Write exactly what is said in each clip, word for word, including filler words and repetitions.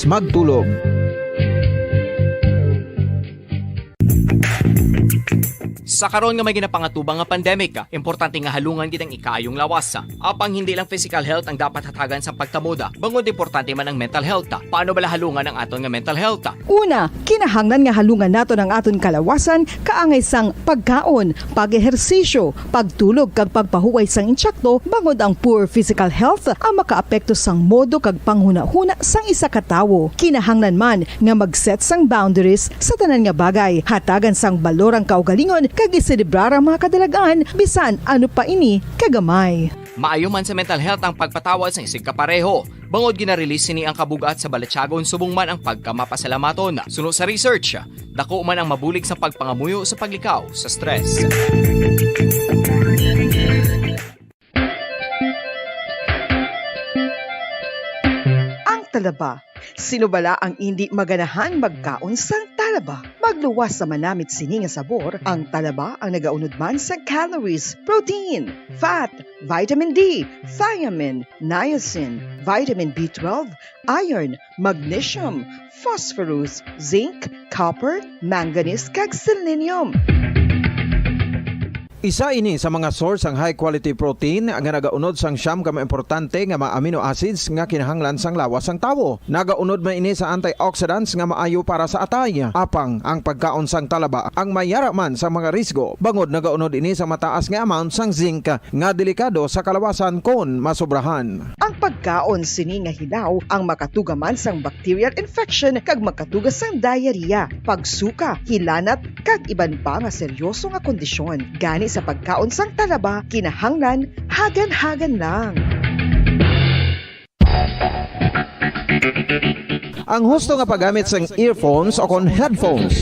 Magtulog. Sa karon nga may ginapangatubang nga pandemic, importante nga halungan gid ang ikaayong lawas. Apang hindi lang physical health ang dapat hatagan sang pagtamod, bangod importante man ang mental health. Paano bala halungan ang aton nga mental health? Una, kinahanglan nga halungan naton ang aton kalawasan kaangay sang pagkaon, pag-ehersisyo, pagtulog kag pagpahuway sang intsakto, bangod ang poor physical health ang makaapekto sang modo kag panghunahuna sang isa ka tawo. Kinahanglan man nga mag-set sang boundaries sa tanan nga bagay, hatagan sang balor ang kaugalingon kag iselebrar ang mga kadalag-an bisan ano pa ini kagamay. Maayo man sa mental health ang pagpatawad sang isigkapareho, bangod gina-release sini ang kabug-at sa balatyagon subong man ang pagkamapasalamaton. Suno sa research, dako man ang mabulig sa pagpangamuyo sa paglikaw sa stress. Ang talaba. Sino bala ang indi maganahan magkaon sang talaba? Magluwas sa manamit sini nga sabor, ang talaba ang nagaunod man sa calories, protein, fat, vitamin D, thiamine, niacin, vitamin B twelve, iron, magnesium, phosphorus, zinc, copper, manganese, kag selenium. Isa ini sa mga source sang high quality protein nga nagaunod sang siyam ka mga importante nga mga amino acids nga kinahanglan sang lawas sang tawo. Nagaunod man ini sa antioxidants nga maayo para sa atay. Apang ang pagkaon sang talaba ang mayara man sa mga risgo, bangod nagaunod ini sa mataas nga amount sang zinc nga delikado sa kalawasan kon masobrahan. Ang pagkaon sini nga hilaw ang makatuga man sang bacterial infection kag makatuga sang diarrhea, pagsuka, hilanat, kag iban pa nga seryoso nga kondisyon. Gani sa pagkaon sang talaba, kinahanglan hagan-hagan lang. Ang husto nga paggamit sang earphones o kon headphones.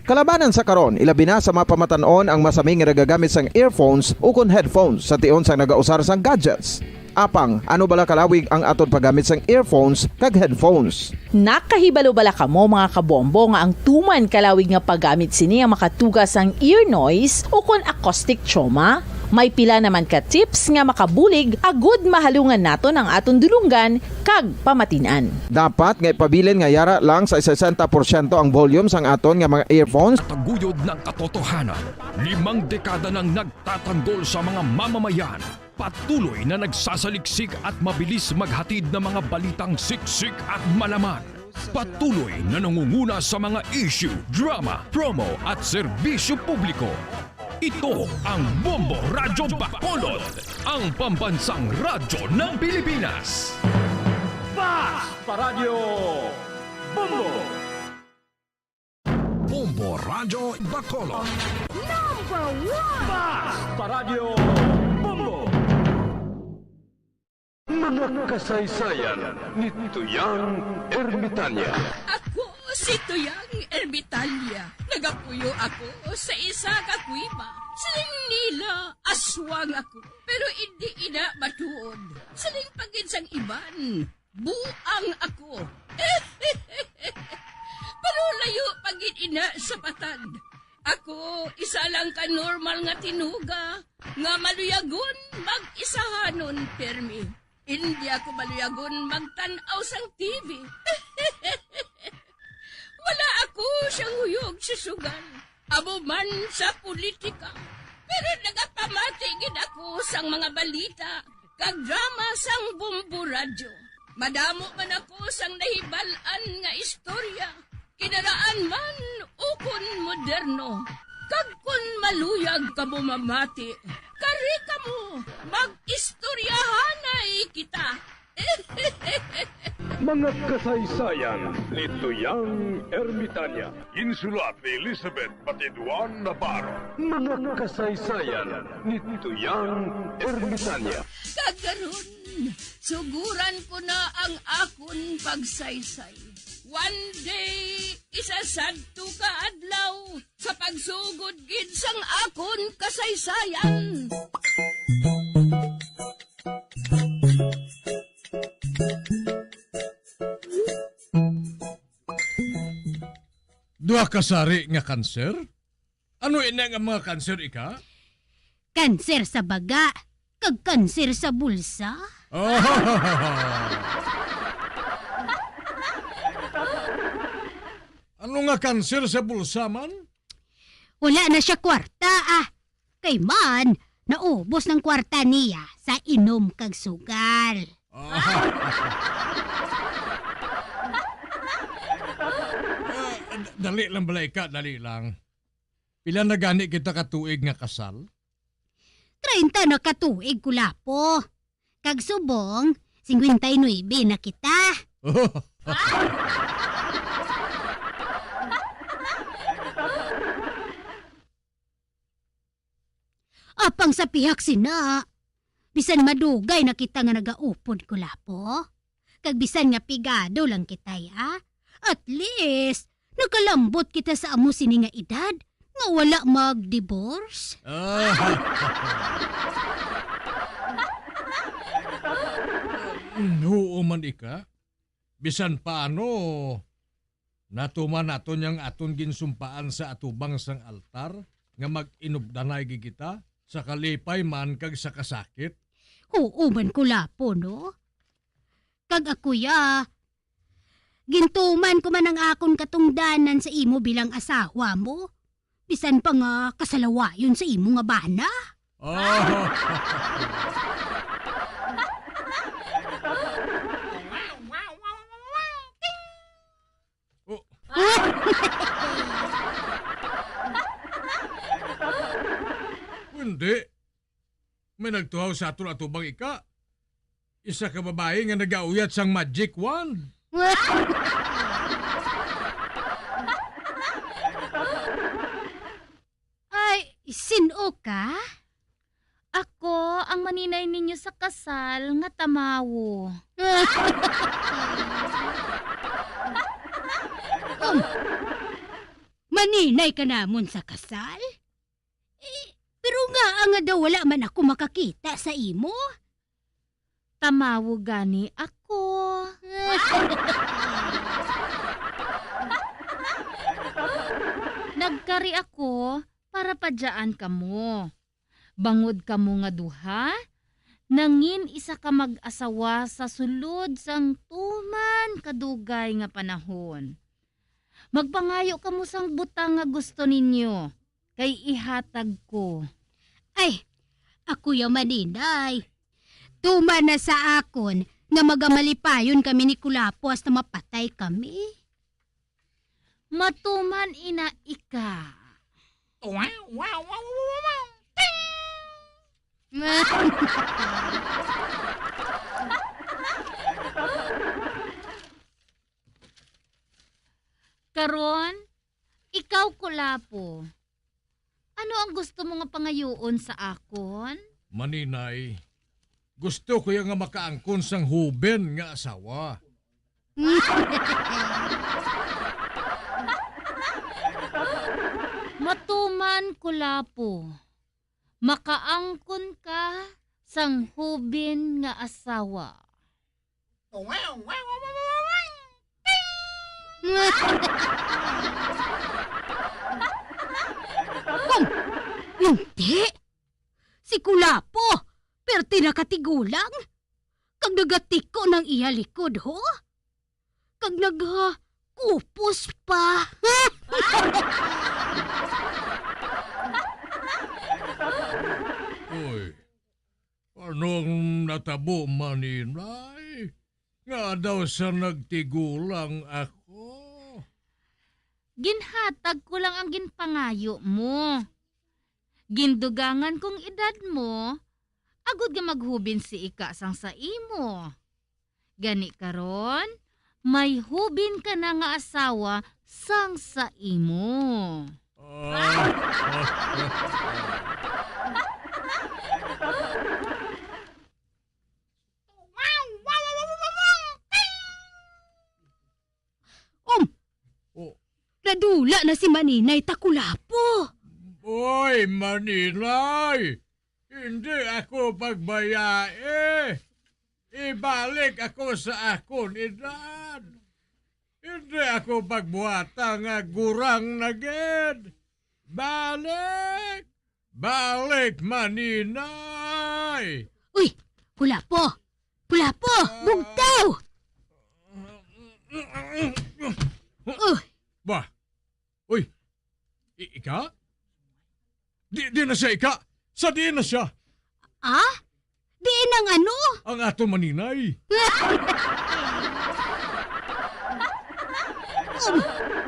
Kalabanan sa karon, ilabi na sa mga pamatan-on ang masami nga nagagamit sang earphones o kon headphones sa tion sang nagausar sang gadgets. Apang, ano bala kalawig ang aton paggamit sang earphones kag headphones? Nakahibalo bala kamo, mga kabombo, nga ang tuman kalawig nga paggamit sini ang makatuga sang ear noise o kon acoustic trauma? May pila naman ka tips nga makabulig agud mahalungan naton ang aton dulonggan kag pamatin-an. Dapat nga ipabilin nga yara lang sa sesenta porsyento ang volume sang aton nga mga earphones. Taguyod ng katotohanan, limang dekada nang nagtatanggol sa mga mamamayan. Patuloy na nagsasaliksik at mabilis maghatid ng mga balitang siksik at malaman. Patuloy na nangunguna sa mga issue, drama, promo at serbisyo publiko. Ito ang Bombo Radyo Bacolod, ang pambansang radyo ng Pilipinas. Fast Paradyo Bombo! Bombo Radyo Bacolod. Number one! Fast Paradyo Bombo! Mga kasaysayan ni Tuyang Ermitanya. Ako si Tuyang Ermitanya. Nagapuyo ako sa isa ka kuweba. Siling nila, aswang ako. Pero indi ina matuod. Siling pa gid sang iban, buang ako. Pero layo pa gid ina sa patag. Ako, isa lang ka normal nga tinuga nga maluyagon mag-isahanon pirmi. Indi ako maluyagon magtan-aw sang T V. Wala ako siyang huyog sa sugal, amo man sa politika. Pero nagapamati gid ako sang mga balita kag drama sang Bombo Radyo. Madamo man ako sang nahibal-an nga istorya, kinaraan man ukon moderno. Kag kon maluyag kamo mamati, kari kamo, mag-istoryahanay kita. Mga kasaysayan ni Tuyang Ermitanya. Insulat ni Elizabeth Patiduan Navarro. Mga kasaysayan ni Tuyang Ermitanya. Kag karon, suguran ko na ang akon pagsaysay. One day, isa sadto ka adlaw, sa pagsugod gid sang akon kasaysayan. Duha ka sari nga kanser? Ano ina nga mga kanser, ika? Kanser sa baga, kag kanser sa bulsa. Oh. Nga kanser sa bulsa man? Wala na siya kwarta, ah. Kay man, naubos ng kwarta niya sa inom kag sugal. Ah. Ah, d-, dali lang, balay ka, dali lang. Pila na gani kita ka tuig nga kasal? Treinta na ka tuig, Kulapo. Kag subong, singkwenta y nuebe na kita. Apang sa pihak sina, bisan madugay na kita nga nagaupod, Kulapo, kag bisan nga pigado lang kita, ya, at least, nakalambot kita sa amo sini nga edad nga wala mag-divorce. Ah. Mm, huo man ika. Bisan paano, natuman naton yang aton ginsumpaan sa atubang sang altar nga mag-inupdanay gid kita sa kalipay man kag sa kasakit. Huo man, Kulapo, no? Kag ako, ya, gintuman ko man ang akon katungdanan sa imo bilang asawa mo, bisan pa nga kasalawayon sa imo nga bana. Ah. Oh. Hindi. May nagtuhaw sa aton atubang ika. Isa ka babayi nga nagauyat sang magic wand. Ay, sin-o ka? Ako ang maninay ninyo sa kasal nga tamawo. Um, maninay ka namon sa kasal? Eh, pero ngaa nga daw wala man ako makakita sa imo? Tamawo gani ako. Nagkari ako para padyaan kamo. Bangod kamo nga duha, nangin isa ka mag-asawa sa sulod sang tuman kadugay nga panahon. Magpangayo kamo sang butang nga gusto ninyo, kay ihatag ko. Ay, ako ya man, Inday. Tuman na sa akon nga magamalipayon kami ni Kulapo hasta mapatay kami. Matuman ina ika. Wow, wow, wow, wow, wow, wow. Ting! Karon, ikaw, Kulapo, ano ang gusto mo nga pangayoon sa akon? Maninay, gusto ko ya nga makaangkon sang huben nga asawa. Matuman, Kulapo, makaangkon ka sang huben nga asawa. Kung hindi, si Kulapo, perti na katigulang, kag nagatiko ng iya likod, ho? Kag nagakupos pa. Uy, anong natabo, Maninay? Nga daw sa nagtigulang ako? Ginhatag ko lang ang ginpangayo mo. Gindugangan kong edad mo, agod nga maghubin si ika sang sa imo. Gani karon, may hubin ka na nga asawa sang sa imo. Ah. Um, Oh. Nadula na si Maninay Takulapo. Oy, Maninay! Hindi ako pagbayae. Ibalik ako sa akon edad. Hindi ako pagbuhata nga gurang na gid. Balik! Balik, Maninay! Uy! Kulapo! Kulapo! Ah. Bugtaw! Uy! Bah, Ika? Di, di na siya ika. Sa diin na siya? Ah? Diin ang ano? Ang aton maninay. Um,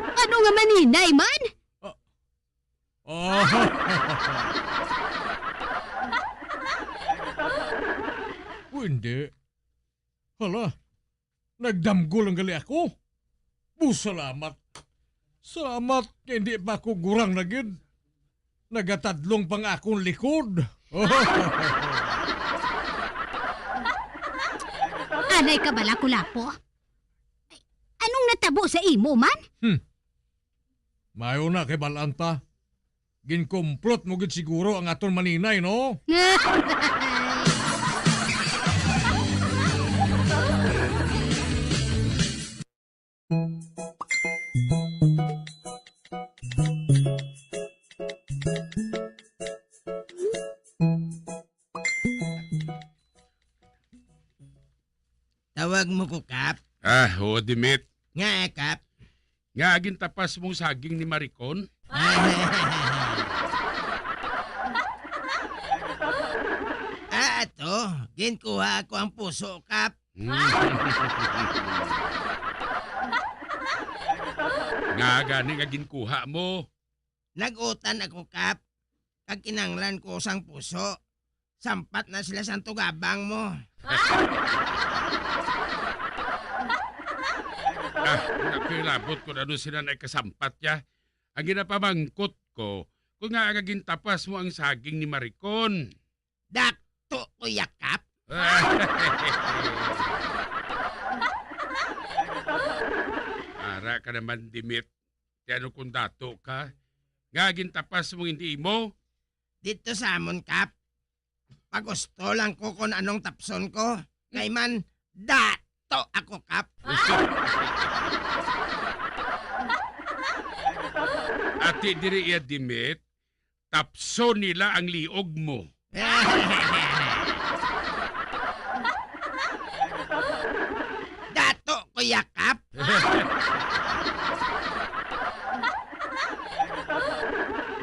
ano nga maninay man? Ah. Ah. O, hindi. Hala, nagdamgo lang gali ako. Bu, salamat. Salamat kay hindi pa ako gurang na gid. Nagatadlong pa nga akong likod. Anay ka bala, Kulapo? Anong natabo sa imo man? Hmm. Mayo na kay bal-an ta. Ginkumplot mo gid siguro ang aton maninay, no? Tawag mo ko, Kap? Ah, oo, Dimit. Nga, Kap? Nga gintapas mong saging ni Maricon? Ah, ato, ginkuha ko ang puso, Kap. Hmm. Nga gani nga ginkuha mo? Nag-utan ako, Kap, kag kinanglan ko sang puso. Sampat na sila sang tugabang mo. Ah, nakilabot ko na doon sila na ikasampat ya. Ang ginapamangkot ko, kung nga nga gintapas mo ang saging ni Maricon. Dato ko, Yakap. Ara ka naman, Dimit. Ti ano kung dato ka? Nga gintapas mo hindi imo? Dito sa amon, Kap. Pagusto lang ko kung anong tapson ko. Kay man, dato ako, Kap. Ati diri iya, Dimit, tapson nila ang liog mo. Dato ko, Yakap.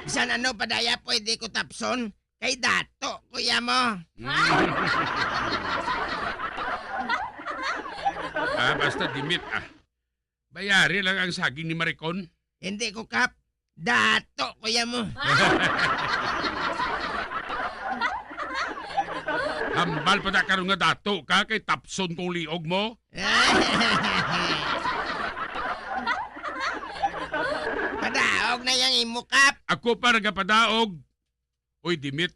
Bisan ano pa daya pwede ko tapson. Kay dato, kuya mo. Ah, basta Dimit, ah. Bayari lang ang saging ni Maricon. Hindi ko, Kap. Dato, kuya mo. Hambal pa na karon nga dato ka kay tapson kong liog mo. Padaog na yang imo, Kap. Ako pa nagapadaog. Uy, Dimit,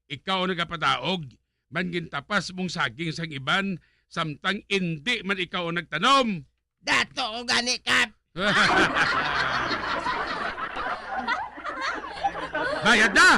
ikaw ang nagapadaog, man gintapas mong saging sang iban, samtang indi man ikaw ang nagtanom. Dato ko gani, Kap. Bayad na!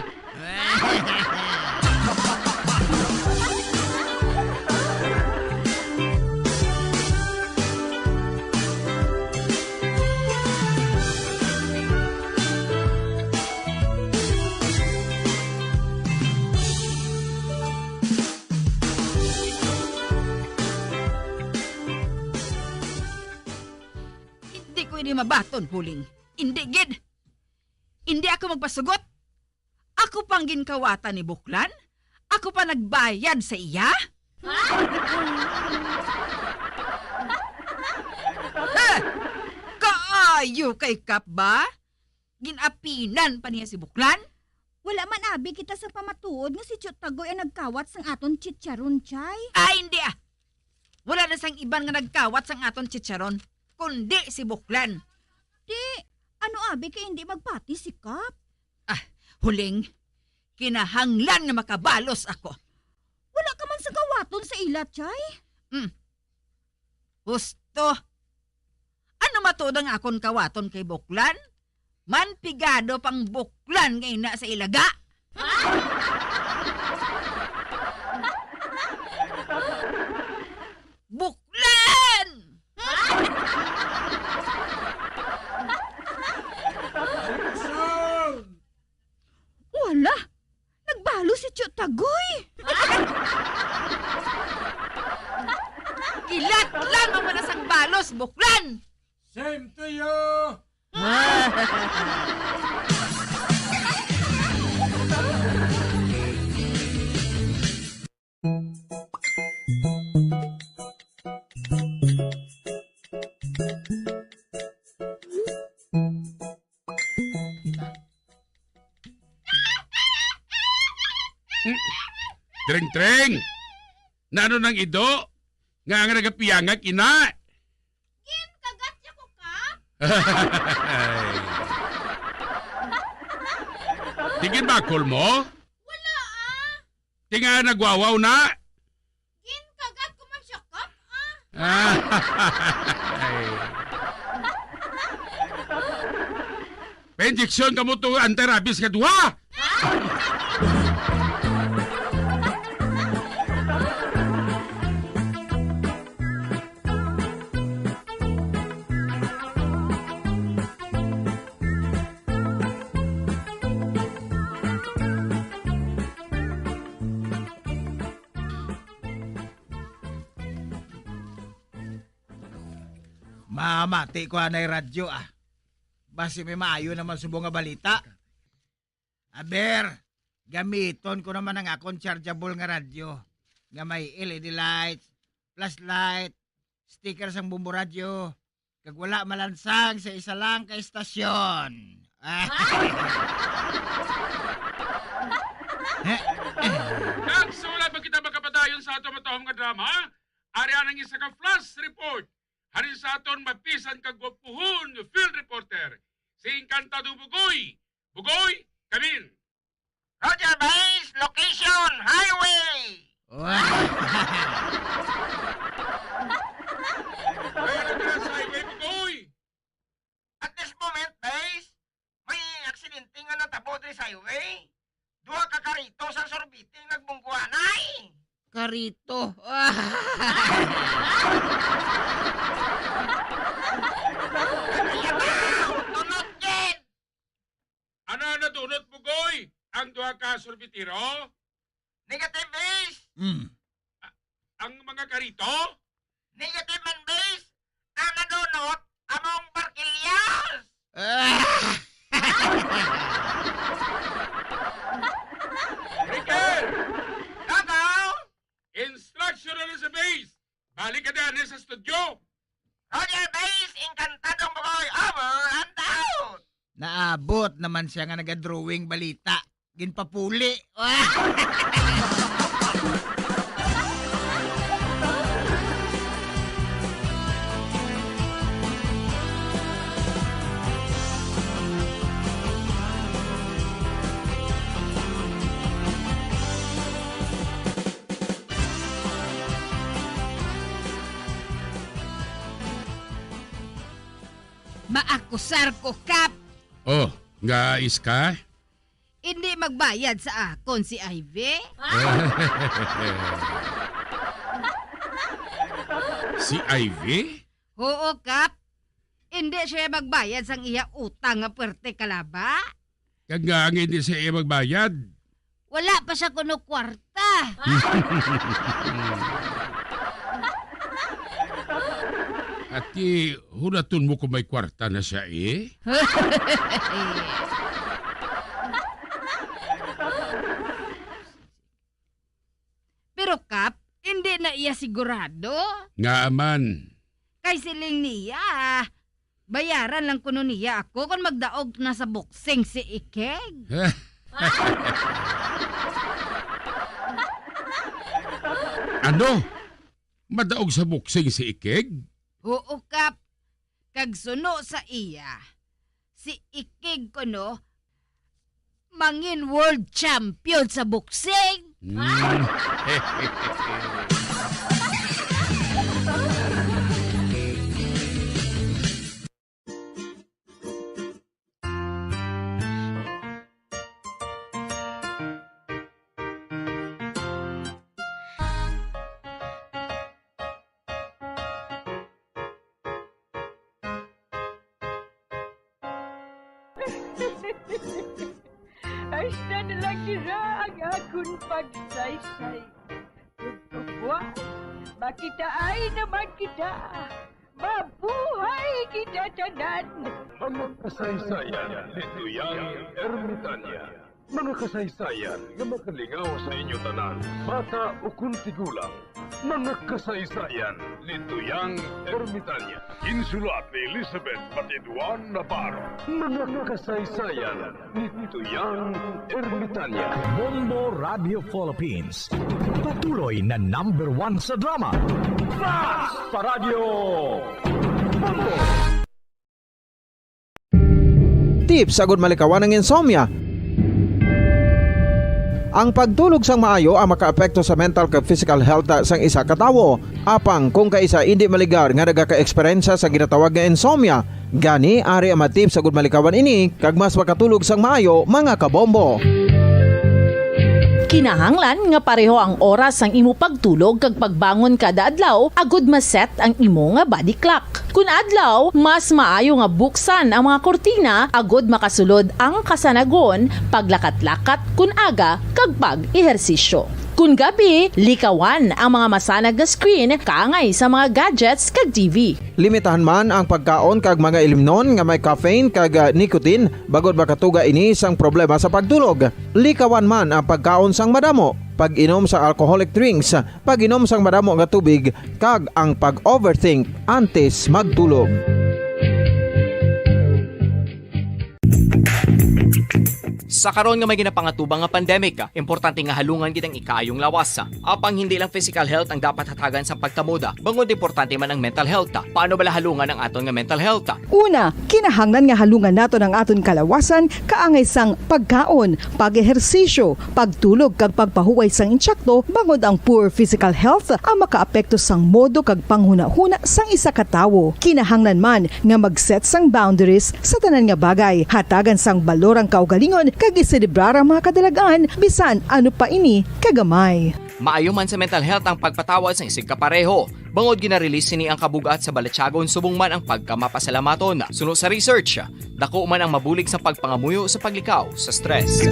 Hindi ko ini mabaton, Huling. Hindi gid. Hindi ako magpasugot. Ako pang ginkawatan ni Buklan? Ako pa nagbayad sa iya? Ha? Kaayo kay Kap ba? Gin-apinan pa niya si Buklan? Wala man abi kita sa pamatuod nga si Tiyot Tagoy ang nagkawat sang aton chicharon, Chay. Ay, hindi ah. Wala na sang iban nga nagkawat sang aton chicharon, kundi si Buklan. Di, ano abi kay hindi magpati si Kap? Ah, Huling, kinahanglan nga makabalos ako. Wala ka man sa kawaton sa ila, Chay? Hmm. Husto. Ano matuod ang akon kawaton kay Buklan? Man pigado pang Buklan nga ina sa ilaga. Buklan! Wala! Nagbalo si Tiyot Tagoy! Kilat lang ang wala sang balos, Buklan! Same to you! Tring-tring! Nano nang ido? Nga nga nagapiyangag ina? Ginkagat niya ko, Kap. Tingin bakol mo? Wala, ah. Tinga nagwawaw na. Ginkagat ko man siya, Kap, ah. Ay. Pa-injection kamo to anti-rabies nga duha. Mamati ko anay radyo, ah. Basi may maayo naman subong nga balita. Aber, gamiton ko naman ang akon chargeable nga radyo nga may L E D lights, flashlight, sticker sang Bombo Radyo, kag wala malansang sa isa lang ka estasyon. Kag sa wala pa kita makapadayon sa ato matahom nga drama, ari ang isa ka flash report. Hari sa aton mapisan kag gwapuhon nga field reporter, si Encantado Bugoy. Bugoy, come in. Roger, base, location, highway. Wow. Wala ka sa highway, Bugoy. At this moment, base, may aksidente nga natabo diri sa highway. Duha ka karito sa Sorbete nagbungguanay. Karito. Tunot gid! Ano ang nadunot, Bugoy? Ang duha ka sorbetero? Negative, base! Hmm. A-, ang mga karito? Negative man, base! Ang nadunot, among barkilyas! Ah! Ricky! Kakaw! Instruction na sa base! Balik ka na sa studio! Roger, base! Encantadong Bugoy! Over and out! Naabot naman siya nga nagadrawing balita. Ginpapuli. Maakusar ko, Kap. Oh, nga iska? Hindi magbayad sa akon si Ivy? Si Ivy? Oo, Kap. Hindi siya magbayad sang iya utang nga puwerte kalaba. Kag nga ang hindi siya iya magbayad. Wala pa siya kuno kwarta. Ati, hunaton mo kung may kwarta na siya, eh? Pero, Kap, hindi na iya sigurado. Nga man. Kay siling niya, bayaran lang kuno niya ako kon magdaog na sa boxing si Ikig. Ano? Madaog sa boxing si Ikig? Oo, Kap. Kag suno sa iya, si Ikig kuno mangin world champion sa boxing. Mm. Hasta na lang dira ang akon pagsaysay. Ug buwas, makitaay naman kita. Mabuhay kita tanan! Mga kasaysayan ni Duyang Ermitania. Mga kasaysayan nga makalingaw sa inyo tanan, bata ukon tigulang. Mga kasaysayan ni Tuyang Ermitanya. Ginsulat ni Elizabeth Patiduan Navarro. Mga kasaysayan ni Tuyang Ermitanya. Bombo Radio Philippines. Patuloy na number one sa drama. Fast Paradyo! Bombo! Tips agud malikawan ang insomnia. Ang pagtulog sang maayo ang makaapekto sa mental kag physical health sang isa ka tawo. Apang kung kaisa indi maligar nga nagaka-eksperyensya sa ginatawag nga insomnia, gani ari ang mga tips agud malikawan ini kag mas makatulog sang maayo, mga kabombo. Kinahanglan nga pareho ang oras sang imo pagtulog kag pagbangon kada adlaw agud ma-set ang imo nga body clock. Kun adlaw, mas maayo nga buksan ang mga kurtina agud makasulod ang kasanagon, paglakat-lakat kun aga, kag pag-ehersisyo. Kun gabi, likawan ang mga masanag nga screen kaangay sa mga gadgets kag T V. Limitahan man ang pagkaon kag mga ilimnon nga may caffeine kag, ah, nicotine, bangod makatuga ini sang problema sa pagtulog. Likawan man ang pagkaon sang madamo, pag-inom sa alcoholic drinks, pag-inom sang madamo nga tubig, kag ang pag-overthink antes magtulog. Sa karon nga may ginapangatubang nga pandemic, importante nga halungan gid ang ikaayong lawas. Apang hindi lang physical health ang dapat hatagan sa pagtamod, bangod importante man ang mental health. Paano bala halungan ang aton nga mental health? Una, kinahanglan nga halungan naton ang aton kalawasan kaangay sang pagkaon, pag-ehersisyo, pagtulog kag pagpahuway sang intsakto, bangod ang poor physical health ang makaapekto sang modo kag panghunahuna sang isa ka tawo. Kinahanglan man nga mag-set sang boundaries sa tanan nga bagay, hatagan sang balor ang kaugalingon kag iselebrar ang mga kadalag-an, bisan ano pa ini kagamay. Maayo man sa mental health ang pagpatawad sang isigkapareho. Bangod gina-release sini ang kabug-at sa balatyagon subong man ang pagkamapasalamaton. Suno sa research, dako man ang mabulig sa pagpangamuyo sa paglikaw sa stress.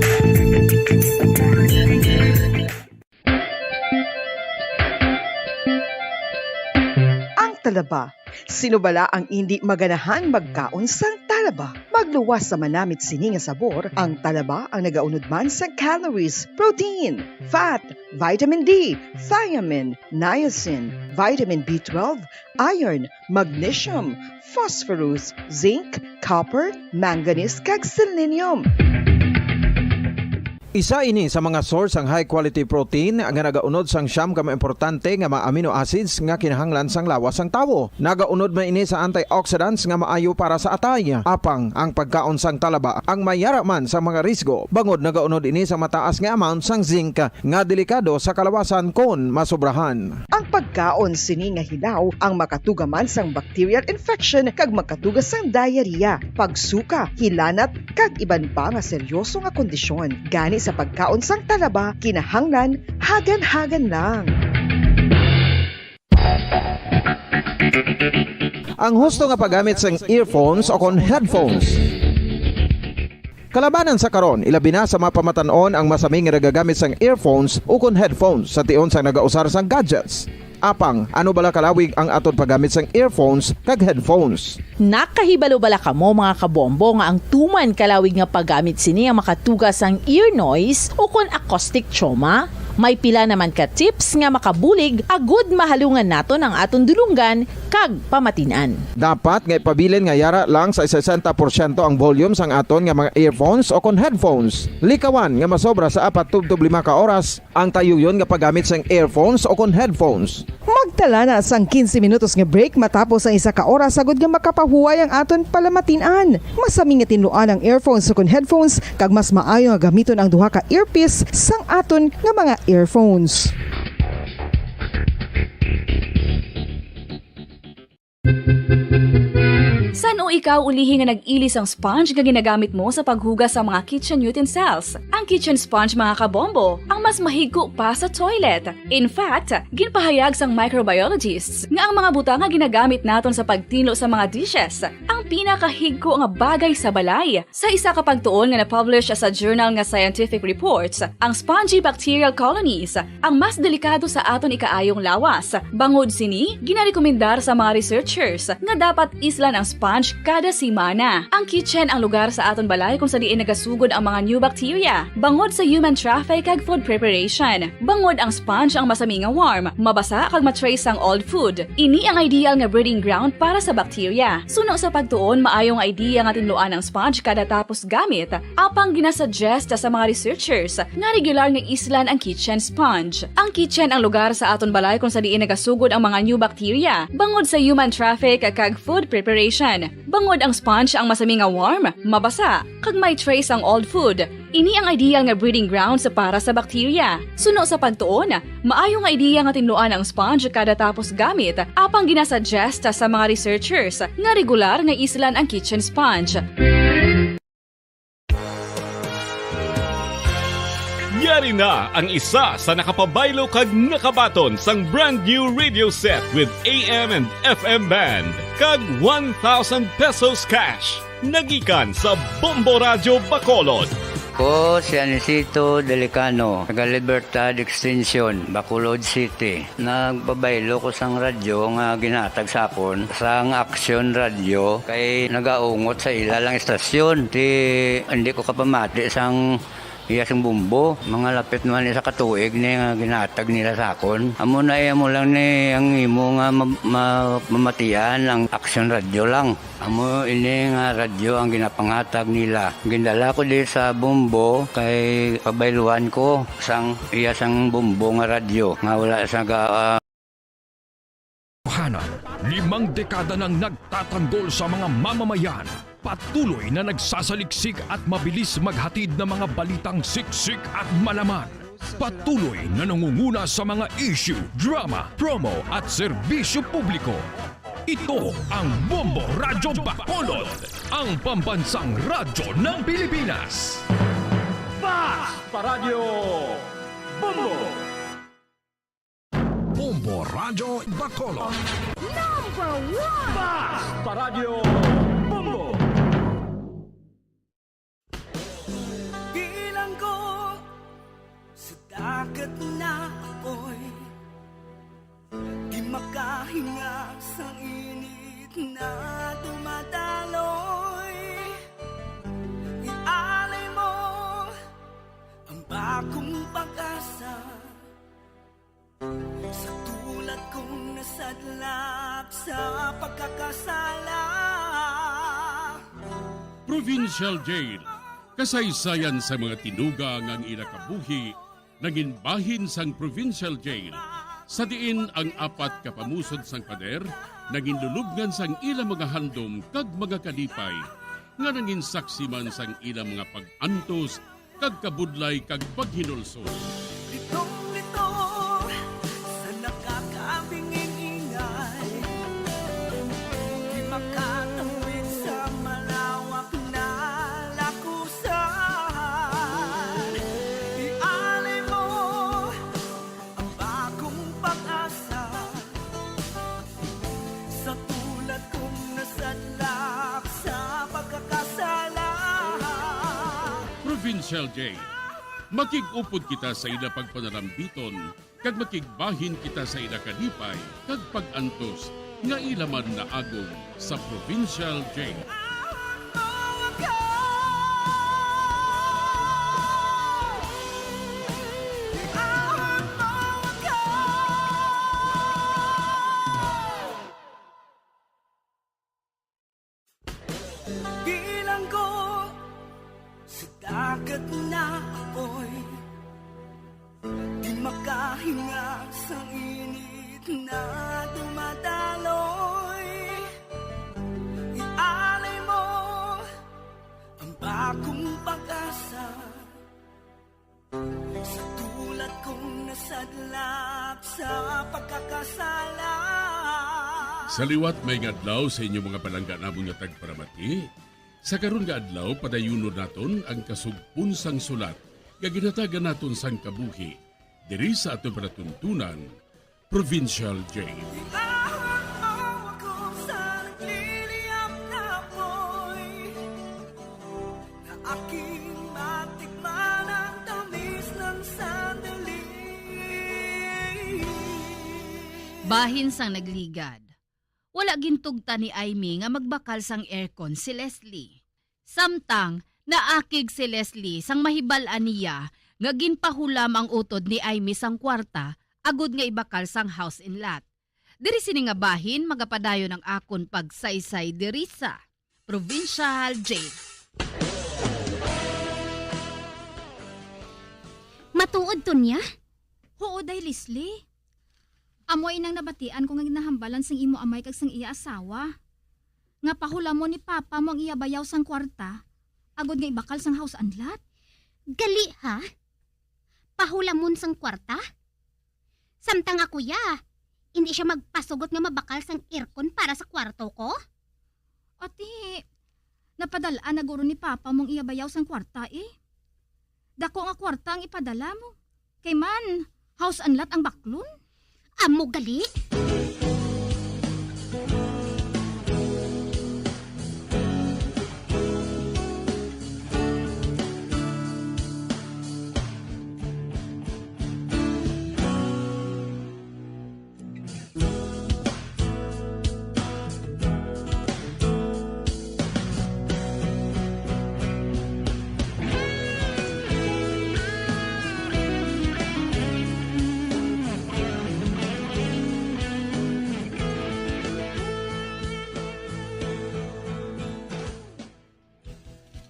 Ang talaba. Sino bala ang indi maganahan magkaon sang talaba? Magluwas sa manamit sini nga sabor, ang talaba ang nagaunod man sa calories, protein, fat, vitamin D, thiamine, niacin, vitamin B twelve, iron, magnesium, phosphorus, zinc, copper, manganese, kag selenium. Isa ini sa mga source sang high quality protein nga nagaunod sang siyam ka mga importante nga mga amino acids nga kinahanglan sang lawas sang tawo. Nagaunod man ini sa antioxidants nga maayo para sa atay. Apang ang pagkaon sang talaba ang may yara man sa mga risgo, bangod nagaunod ini sa mataas nga amount sang zinc nga delikado sa kalawasan kon masobrahan. Ang pagkaon sini nga hilaw ang makatuga man sang bacterial infection kag makatuga sang diarrhea, pagsuka, hilanat, kag iban pa nga seryoso nga kondisyon. Gani sa pagkaon sang talaba, kinahanglan hagan-hagan lang. Ang husto nga paggamit sang earphones o kon headphones. Kalabanan sa karon, ilabi na sa mga pamatan-on ang masami nga nagagamit sang earphones ukon headphones sa tion sang nagausar sang gadgets. Apang, ano bala kalawig ang aton paggamit sang earphones kag headphones? Nakahibalo bala kamo, mga kabombo, nga ang tuman kalawig nga paggamit sini ang makatuga sang ear noise ukon acoustic trauma? May pila naman ka tips nga makabulig agud mahalungan naton ang aton dulonggan kag pamatin-an. Dapat nga ipabilin nga yara lang sa sesenta porsyento ang volume sang aton nga mga earphones o kon headphones. Likawan nga masobra sa apat tubtob lima ka oras ang tayuyon nga paggamit sang earphones o kon headphones. Magtala na sang quince minutos nga break matapos ang isa ka oras, agud nga makapahuway ang aton palamatin-an. Masami nga tinluan ang earphones ukon headphones, kag mas maayo nga gamiton ang duha ka earpiece sang aton nga mga earphones. San-o ikaw ulihi nga nag-ili sang sponge nga ginagamit mo sa paghugas sa mga kitchen utensils? Ang kitchen sponge, mga kabombo, ang mas mahigko pa sa toilet. In fact, ginpahayag sang microbiologists nga ang mga butang nga ginagamit naton sa pagtinlo sa mga dishes ang pinakahigko nga bagay sa balay. Sa isa ka pagtuon nga na-publish sa journal nga Scientific Reports, ang spongy bacterial colonies ang mas delikado sa aton ikaayong lawas. Bangod sini, ginarekomendar sa mga researchers nga dapat islan ang sponge kada semana. Ang kitchen ang lugar sa aton balay kung sa diin nagasugod ang mga new bacteria, bangod sa human traffic kag food preparation. Bangod ang sponge ang masami nga warm, mabasa kag ma-trace ang old food. Ini ang ideal nga breeding ground para sa bacteria. Suno sa pagtuon, maayo nga idea nga tinluan ang sponge kada tapos gamit, apang ginasuggest sa mga researchers nga regular nga islan ang kitchen sponge. Ang kitchen ang lugar sa aton balay kung sa diin nagasugod ang mga new bacteria, bangod sa human traffic kag food preparation. Bangod ang sponge ang masami nga warm, mabasa, kag may trace ang old food. Ini ang ideal nga breeding grounds para sa bacteria. Suno sa pagtuon, maayo nga ideya nga tinluan ang sponge kada tapos gamit, apang ginasuggest sa mga researchers nga regular nga islan ang kitchen sponge. Yari na ang isa sa nakapabaylo kag nakabaton sang brand new radio set with A M and F M band kag one thousand pesos cash. Nagikan sa Bombo Radyo Bacolod. Ko si Anisito Delicano, taga Libertad Extension, Bacolod City. Nagpabaylo ko sang radyo nga ginhatag sa akon sang Action Radio kay nagaungot sa ila lang istasyon. Ti hindi ko kapamati sang iya sing bumbo. Mga lapit man isa ka tuig ni nga ginhatag nila sa akon. Amo na iya mo lang ni ang imo nga ma- ma- mamatian ang Action Radio lang. Amo ini nga radyo ang ginapanghatag nila. Gindala ko di sa Bombo kay pabayluan ko sang iya sang Bombo nga radyo nga wala sa ga, ah, Hanan, limang dekada nang nagtatanggol sa mga mamamayan. Patuloy na nagsasaliksik at mabilis maghatid ng mga balitang siksik at malaman. Patuloy na nangunguna sa mga issue, drama, promo at serbisyo publiko. Ito ang Bombo Radyo Bacolod, ang pambansang radyo ng Pilipinas. Fast Paradyo Bombo! Bombo Radyo Bacolod. Number one! Fast Paradyo Bombo! Bilanggo sa dagat na apoy, di makahinga sa init na dumadaloy. Ialay mo ang bagong pag-asa sa tulad kong nasadlak sa pagkakasala. Provincial Jail. Kasaysayan sa mga tinuga nga ang ila kabuhi nangin bahin sang Provincial Jail, sa diin ang apat ka pamusod sang pader nangin lulubngan sang ila mga handom kag mga kalipay, nga nangin saksi man sang ila mga pag-antos kag kabudlay kag paghinulsol. Litong-lito sa nakakabinging ingay, di makatawid sa malawak na lakusan. Ialay mo ang bagong pag-asa sa tulad kong nasadlak sa pagkakasala. Provincial Jail. Makig-upod kita sa ila pagpanarambiton, kag makigbahin kita sa ila kalipay kag pag-antos nga ila man naagom sa Provincial Jail. Bilanggo sa dagat na apoy, di makahinga sa init na dumadaloy. Ialay mo ang bagong pag-asa sa tulad kong nasadlak sa pagkakasala. Sa liwat, maayong adlaw sa inyo mga palangga namon nga tagparamati. Sa karon nga adlaw, padayunon naton ang kasugpon sang sulat nga ginhatagan naton sang kabuhi diri sa aton palatuntunan, Provincial Jail. Iahon mo ako sa nagliliyab na apoy, na aking matikman ang tamis ng sandali. Bahin sang nagligad. Wala gintugtan ni Aimee nga magbakal sang aircon si Leslie. Samtang naakig si Leslie sang mahibal-an niya nga ginpahulam ang utod ni Aimee sang kwarta agod nga ibakal sang house and lot. Diri sini nga bahin magapadayon ang akon pagsaysay diri sa Provincial J. Matuod to niya? Huo, Day Leslie. Amo inang nabatian ko nga ginahambalan sang imo amay kag sang iya asawa, nga pahulamon ni Papa mo ang iya bayaw sang kwarta agod nga ibakal sang house and lot. Gali, ha? Pahulamon sang kwarta? Samtang ako, ya, hindi siya magpasugot nga mabakal sang aircon para sa kwarto ko? Ati, napadal-an na guro ni Papa mo ang iya bayaw sang kwarta, eh. Dako nga kwarta ang ipadala mo. Kay man, house and lot ang baklon. Amo gali.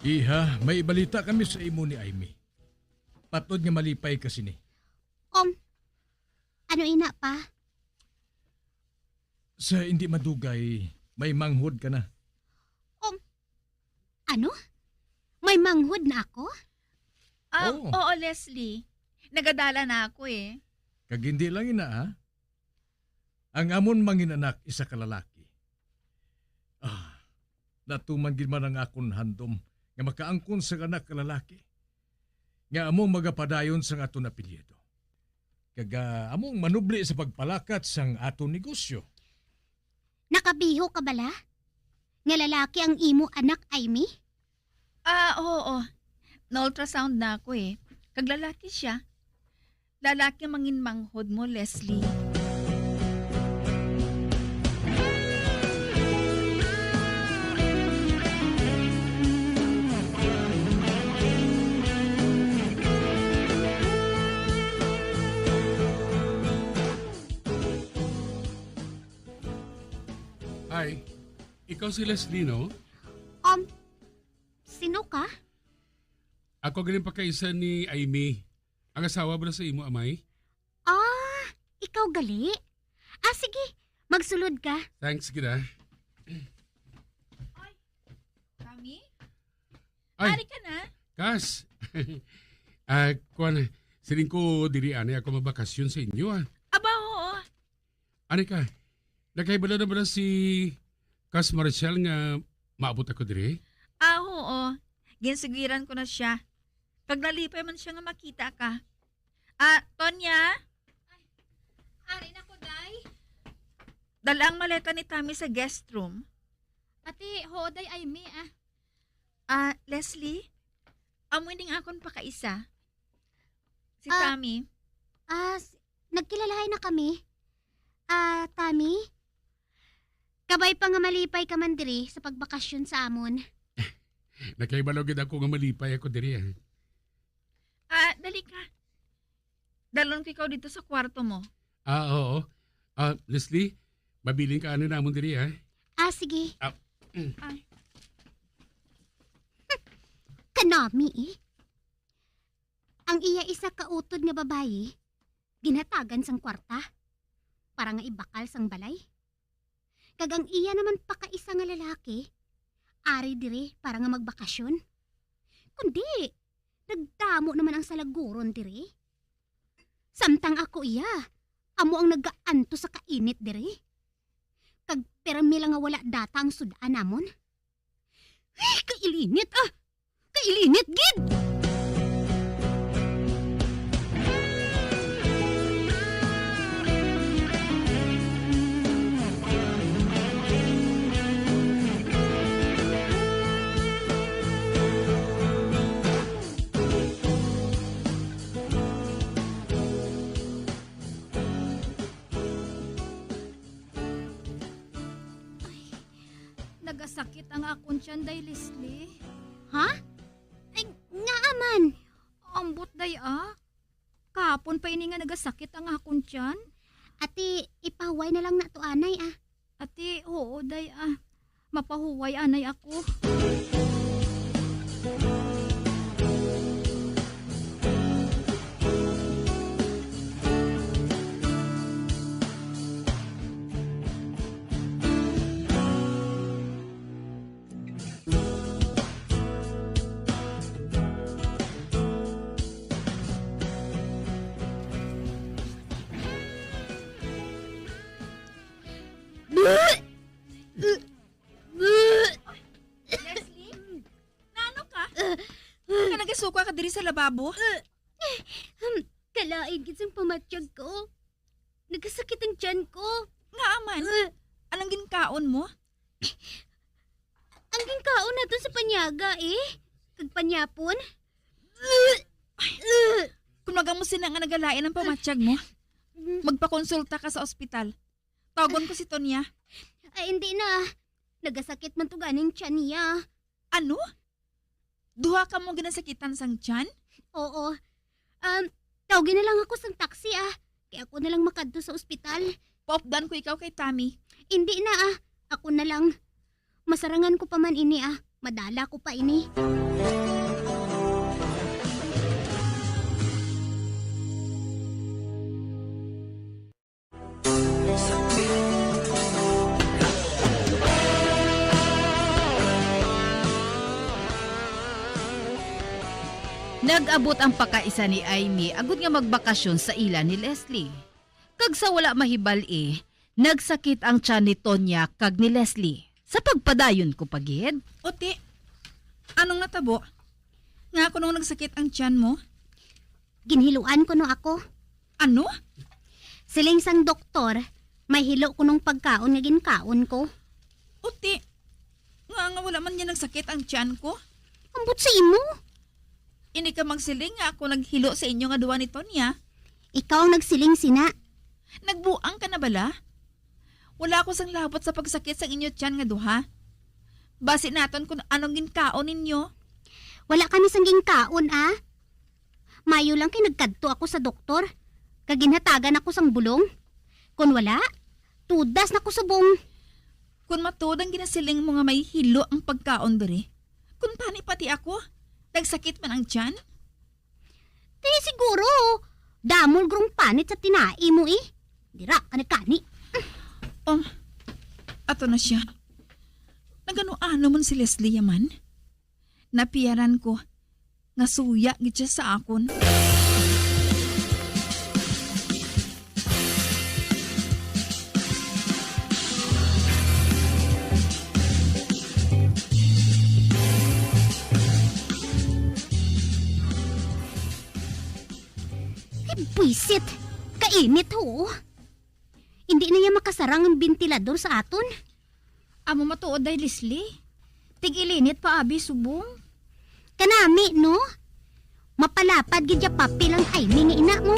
Iha, may balita kami sa imo ni Aimee. Patod nga malipay ka sini. Um, ano ina, Pa? Sa hindi madugay, may manghod ka na. Um, ano? May manghod na ako? Ah, Oo. Oo, Leslie. Nagadala na ako eh. Kag hindi lang ina, ha? Ang amon mangin-anak isa ka lalaki. Ah, natuman gid man ang akon handom nga makaangkon sang anak ka lalaki, nga among magapadayon sang aton apelyido. Kag, ah, among manubli sa pagpalakat sang aton negosyo. Nakabihok ka bala? Nga lalaki ang imo anak, Aimee? Ah, oo. Na-ultrasound na ako eh. Kag lalaki siya. Lalaki ang mangin manghod mo, Leslie. Hi, ikaw si Leslie, no? Um, sino ka? Ako galing pagkaisa ni Aimee. Ang asawa bala sa imo amay? Ah, ikaw gali? Ah, sige. Magsulod ka. Thanks gid, ah. Ay, Kami? Ay, Ari ka na? Kas. Ah, kuwan, siling ko diri anay ako mabakasyon sa inyo, ah. Aba, oo. Ari ka, nakahibalo na ba na si Kas Marshall nga maabot ako diri? Ah, oo. Ginsugiran ko na siya. Kag nalipay man siya nga makita ka. Ah, Tonya? Ay, ari na ko, Day. Dala ang maleta ni Tami sa guest room. Ati, huo, Day, ay mi, ah. Ah, Leslie? Amo ining akon pakaisa. Si Ah, Tami. Ah, s-, nagkilalahay na kami. Ah, Tami? Kabay pa nga malipay ka man diri sa pagbakasyon sa amon. Nakahibalo gid ako nga malipay ako diri, ah. Ah, dali ka. Dalon ko ikaw dito sa kwarto mo. Ah, oo. Ah, Leslie, mabilin ka ano namon diri, ha? Ah, sige. Ah, mm. Ay. Kanami, eh. Ang iya isa ka utod nga babayi, ginhatagan sang kwarta para nga ibakal sang balay. Kag ang iya naman pakaisa nga lalaki, ari diri para nga magbakasyon. Kundi, nagdamo naman ang salaguron diri. Samtang ako iya, amo ang nagaantos sa kainit diri. Kag pirmi lang nga wala data ang sud-an namon. Ay, kailinit, ah! Kailinit gid! Ang akon tiyan, Day Leslie. Ha? Ay, ngaa man? Ambot, Day, ah. Kahapon pa ini nga nagasakit ang akon tiyan. Ati, ipahuway na lang na to, anay, ah. Ati, oo, Day, ah. Mapahuway anay ako. Leslie? Naano ka? Ka nagasuka ka diri sa lababo? Hmm, kalain gid sang pamatyag ko. Nagasakit ang tiyan ko. Ngaa man? Uh. Anong ginkaon mo? Ang ginkaon naton sa panyaga, eh. Kag panyapon. Ay, kung maga mo sina nga nagalain ang pamatyag mo, magpakonsulta ka sa ospital. Tawgon ko si Tonya. Ay, hindi na. Nagasakit man to ganing tiyan niya. Ano? Duha ka mo ginasakitan sang tiyan? Oo. Um, tawgi na lang ako sang taxi, ah. Kay ako na lang makadto sa ospital. Paupdan ko ikaw kay Tami. Hindi na, ah. Ako na lang. Masarangan ko pa man ini, ah. Madala ko pa ini. Nag-abot ang pakaisa ni Aimee agud nga magbakasyon sa ila ni Leslie. Kag sa wala mahibal-i, nagsakit ang tiyan ni Tonya kag ni Leslie. Sa pagpadayon ko pa gid. Uti, anong natabo? Nga kuno nagsakit ang tiyan mo? Ginhiluan kuno ako. Ano? Siling sang doktor, may hilo kunong pagkaon nga ginkaon ko. Uti, nga, nga wala man niya nagsakit ang tiyan ko? Ambot sa imo? Hindi ka magsiling nga ako naghilo sa inyo nga duha ni Tonya. Ikaw ang nagsiling sina. Nagbuang ka na bala? Wala ako sang labot sa pagsakit sang inyo tiyan nga duha. Basi naton kung anong ginkaon ninyo. Wala kami sang ginkaon, ah. Mayo lang kay nagkadto ako sa doktor, kag ginhatagan ako sang bulong. Kon wala, tudas na ko subong. Kon matuod ang ginasiling mo nga may hilo ang pagkaon diri, kon tani pati ako, nagsakit man ang tiyan? Ti siguro, damol gurong panit sa tinai mo, eh. Dira ka na kani. Oh, ato na siya. Nagano-ano man si Leslie yaman? Napiyaran ko nga suya gid siya sa akon. Ay, buisit! Kainit, ho! Hindi na iya makasarang ang bentilador sa aton. Amo matuod, Day Leslie. Tig-ilinit pa abi subong. Kanami, no? Mapalapad gid ya papel ang Aimee nga ina mo.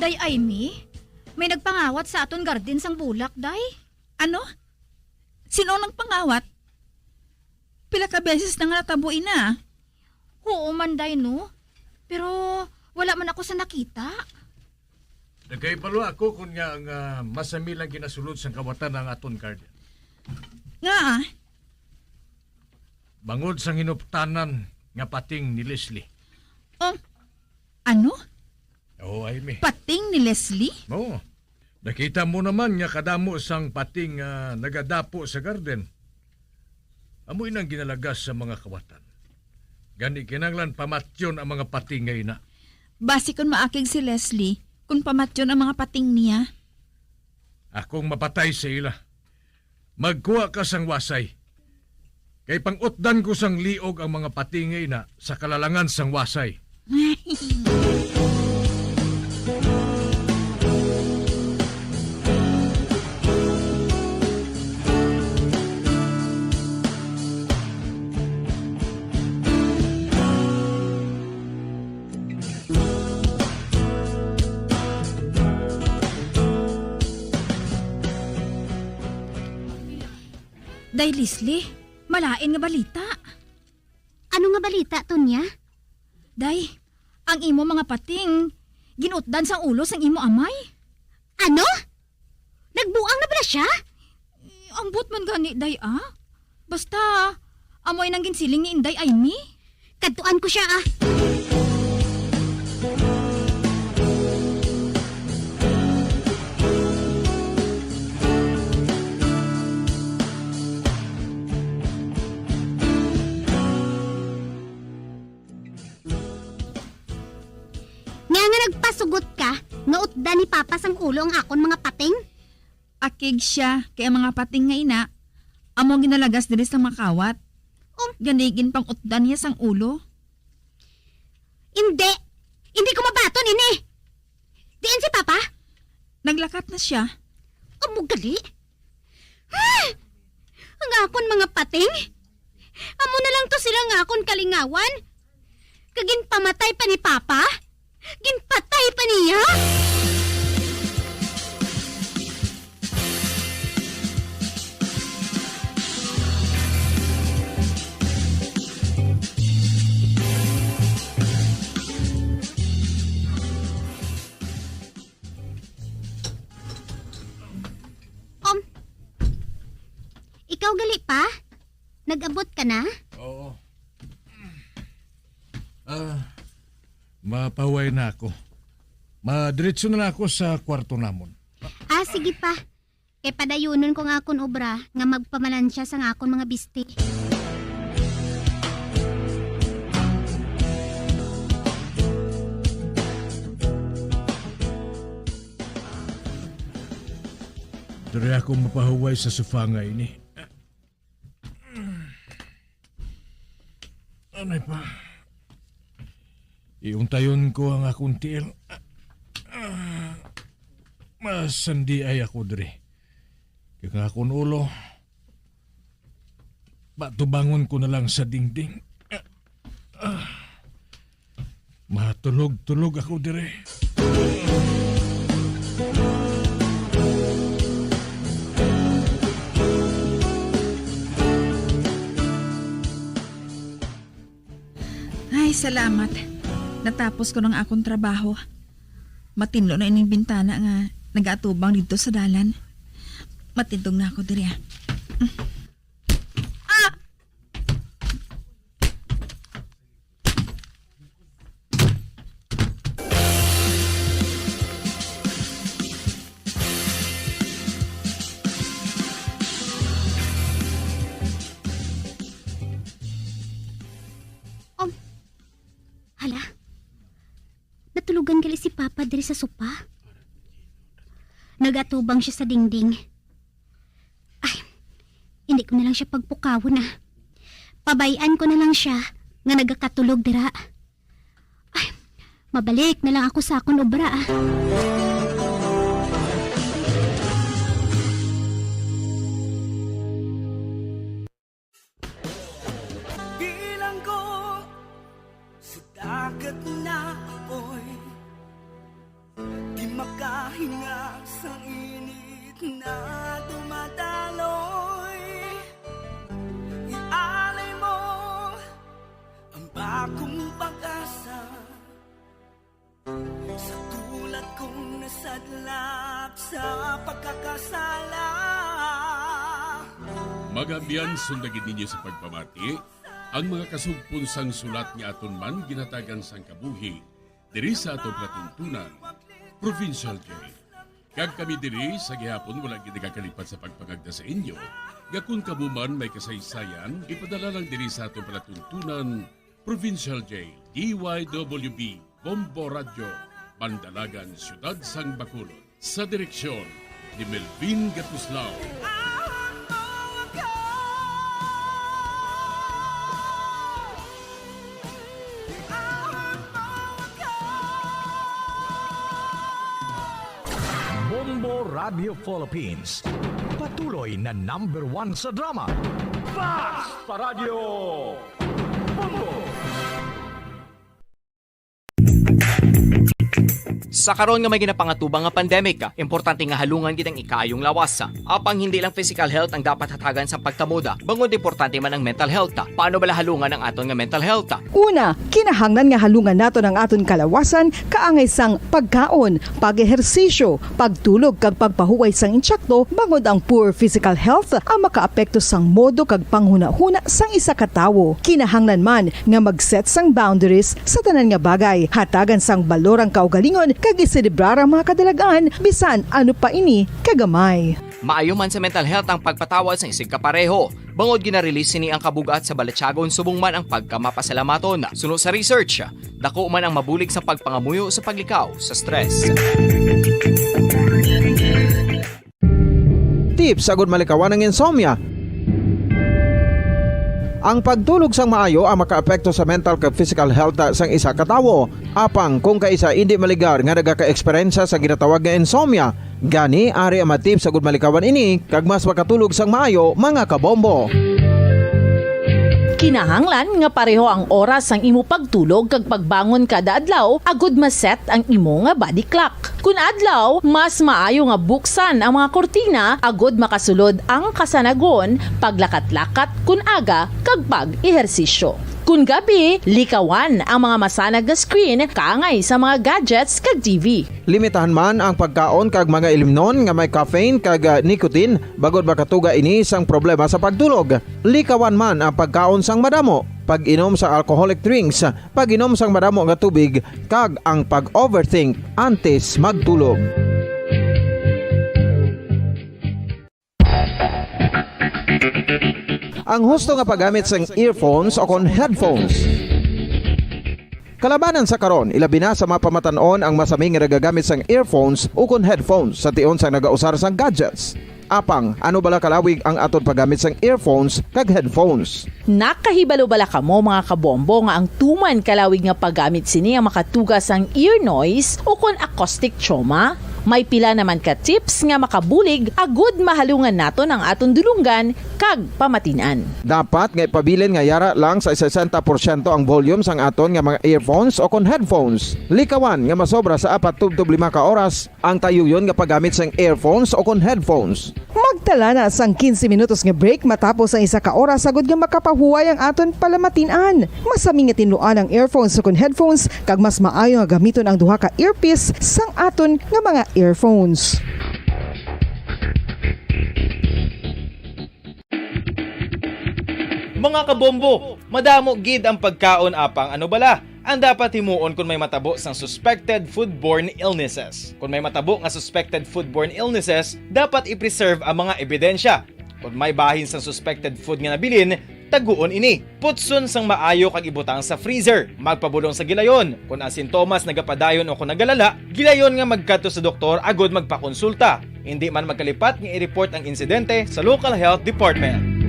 Day Aimee, may nagpangawat sa aton garden sang bulak, day. Ano? Sino ang nagpangawat? Pila ka beses na nga natabo ina? Oo man, day, no? Pero wala man ako sa nakita. Nagkahibalo ako kon nga ang, ah, masami lang ginasulod sang kawatan ang aton garden. Nga, ah? Bangod sang hinuptanan nga pating ni Leslie. Um, ano? Oo, Aimee. Pating ni Leslie? Oo. Nakita mo naman nga kadamo sang pating nga nagadapo sa garden. Amo inang ginalagas sa mga kawatan. Gani kinahanglan pamatyon ang mga pating nga ina. Basi kon maakig si Leslie, kon pamatyon ang mga pating niya. Akong mapatay sa ila. Magkuha ka sang wasay. Kay pang-utdan ko sang liog ang mga pating nga ina sa kalalangan sang wasay. Day Leslie, malain nga balita. Ano nga balita, Tonya? Day, ang imo mga pating, gin-utdan sang ulo sang imo amay. Ano? Nagbuang na bala siya? Eh, ambot man gani, day, ah. Basta, amoy nang ginsiling ni Inday Aimee. Kadtuan ko siya, ah. Nga, nga nagpasugot ka nga utdan ni Papa sang ulo ang akon mga pating? Akig siya kay ang mga pating nga ina amo ang ginalagas diri sa makawat. Um. Gani ginpang-utdan niya sang ulo. Indi! Indi ko mabaton ini! Diin si Papa? Naglakat na siya. Amo gali? Ah! Ang akon mga pating? Amo na lang to sila nga akon kalingawan? Kag ginpamatay pa ni Papa? Ginpatay pa niya? Um, ikaw gali, Pa? Nag-abot ka na? Oo. Ah, mapahuway na ako. Madiretso na lang ako sa kwarto namon. Ah, sige, Pa. Kay padayunon ko ang akon obra nga magpamalansya sang akon mga bisti. Diri ako mapahuway sa sofa nga ini. Anay pa. Iuntayon ko ang akong tiil. Masandiay ako diri. Kag ang akong ulo, patubangon ko na lang sa dingding. Matulog-tulog ako dire. Ay, salamat. Natapos ko ng akong trabaho. Matinlo na ining bintana nga nagaatubang dito sa dalan. Matindog na ako diri, ah. Ah! Um, hala, natulugan gali si Papa diri sa sopa. Nagatubang siya sa dingding. Ay, hindi ko na lang siya pagpukawon, ah. Pabay-an ko na lang siya nga nagakatulog dira. Ay, mabalik na lang ako sa akon obra, ah. Bilanggo sa dagat na apoy, di makahinga sa init na dumadaloy. Ialay mo ang bagong pag-asa. Sa tulad kong nasadlak sa pagkakasala. Mga abyan, sundagin ninyo sa pagpamati ang mga kasugpon sang sulat nga aton man ginhatagan sang kabuhi diri sa aton palatuntunan, Provincial Jail. Kag kami diri sa gihapon wala gid nagakalipat sa pagpangagda sa inyo nga kon kamo man may kasaysayan, ipadala lang diri sa aton palatuntunan, Provincial Jail, D Y W B, Bombo Radyo, Bandalagan, Siyudad sang Bacolod. Sa direksyon ni Melvin Gatuslao. Bombo Radio Philippines, patuloy na number one sa drama. Basta Radyo Bombo! Sa karon nga may ginapangatubang nga pandemic, importante nga halungan gid ang ikaayong lawas. Apang hindi lang physical health ang dapat hatagan sa pagtamod, bangod importante man ang mental health. Paano bala halungan ang aton nga mental health? Una, kinahanglan nga halungan naton ang aton kalawasan kaangay sang pagkaon, pag-ehersisyo, pagtulog kag pagpahuway sang insakto, bangod ang poor physical health ang makaapekto sang modo kag panghunahuna sang isa ka tawo. Kinahanglan man nga mag-set sang boundaries sa tanan nga bagay, hatagan sang balor ang kaugalingon, kag iselebrar ang mga kadalagan, bisan ano pa ini kagamay. Maayo man sa mental health ang pagpatawad sang isigkapareho, bangod gina-release sini ang kabug-at sa balatyagon subong man ang pagkamapasalamaton. Suno sa research, dako man ang mabulig sa pagpangamuyo sa paglikaw sa stress. Tips agud malikawan ang insomnia. Ang pagtulog sang maayo ang makaapekto sa mental kag physical health sang isa ka tawo. Apang kung kaisa indi maligar nga nagaka-eksperyensya sa ginatawag nga insomnia, gani ari ang mga tips agud malikawan ini kag mas makatulog sang maayo, mga kabombo. Kinahanglan nga pareho ang oras sang imo pagtulog kag pagbangon kada adlaw agud ma-set ang imo nga body clock. Kun adlaw, mas maayo nga buksan ang mga kurtina agud makasulod ang kasanagon, paglakat-lakat kun aga, kag pag-ehersisyo. Kun gabi, likawan ang mga masanag nga screen kaangay sa mga gadgets kag T V. Limitahan man ang pagkaon kag mga ilimnon nga may caffeine kag, ah, nicotine, bangod makatuga ini sang problema sa pagtulog. Likawan man ang pagkaon sang madamo, pag-inom sa alcoholic drinks, pag-inom sang madamo nga tubig, kag ang pag-overthink antes magtulog. Ang husto nga paggamit sang earphones o kon headphones. Kalabanan sa karon, ilabi na sa mga pamatan-on ang masami nga nagagamit sang earphones o kon headphones sa tion sang nagausar sang gadgets. Apang, ano bala kalawig ang aton paggamit sang earphones kag headphones? Nakahibalo bala kamo, mga kabombo, nga ang tuman kalawig nga paggamit sini ang makatuga sang ear noise o kon acoustic trauma? May pila naman ka tips nga makabulig agud mahalungan naton ang aton dulonggan kag pamatin-an. Dapat nga ipabilin nga yara lang sa sesenta porsyento ang volume sang aton nga mga earphones o kon headphones. Likawan nga masobra sa apat tubtob lima ka oras ang tayuyon nga paggamit sang earphones o kon headphones. Magtala na sang quince minutos nga break matapos ang isa ka oras agud nga makapahuway ang aton palamatin-an. Masami nga tinluan ang earphones ukon headphones, kag mas maayo nga gamiton ang duha ka earpiece sang aton nga mga earphones. Mga kabombo, madamo gid ang pagkaon, apang ano bala ang dapat himuon kon may matabo sang suspected foodborne illnesses? Kon may matabo nga suspected foodborne illnesses, dapat i-preserve ang mga ebidensya. Kon may bahin sang suspected food nga nabilin, taguon ini. Putson sang maayo kag ibutang sa freezer. Magpabudong sa gilayon. Kon ang sintomas nagapadayon o kon nagalala, gilayon nga magkadto sa doktor agud magpakonsulta. Indi man magkalipat nga i-report ang insidente sa local health department.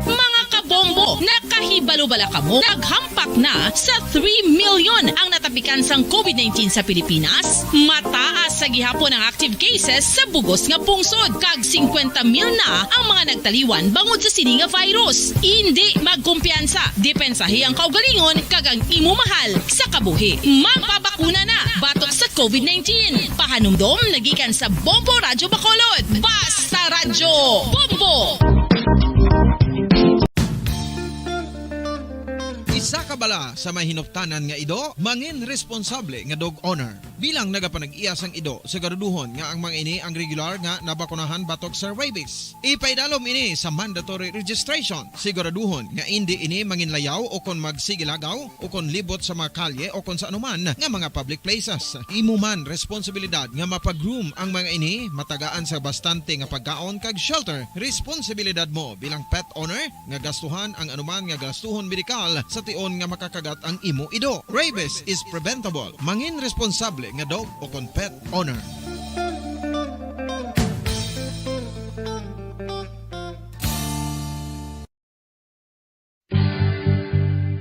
Mga kabombo, nakahibalo bala kamo? Naghampak na sa three million ang natapikan sang COVID nineteen sa Pilipinas. Mataas sa gihapon ang active cases sa bugos nga pungsod, kag singkwenta mil na ang mga nagtaliwan bangod sa sini nga virus. Indi magkumpiyansa, depensahi ang kaugalingon kag ang imo mahal sa kabuhi. Magpabakuna na batok sa COVID nineteen. Pahanumdom nagikan sa Bombo Radyo Bacolod. Basta Radyo Bombo! Isa ka bala sa may hinuptanan nga ido, mangin responsable nga dog owner. Bilang nagapanag-iya sang ido, siguraduhon nga ang mga ini ang regular nga nabakunahan batok sa rabies. Ipaidalom ini sa mandatory registration. Siguraduhon nga indi ini manginlayaw o kon magsigilagaw o kon libot sa mga kalye o kon sa anuman nga mga public places. Imo man responsibilidad nga mapag-groom ang mga ini, matagaan sa bastante nga pagkaon kag shelter. Responsibilidad mo bilang pet owner nga gastuhan ang anuman nga gastuhon medikal sa tion nga makakagat ang imo ido. Rabies is preventable. Mangin responsable nga dog o kon pet owner.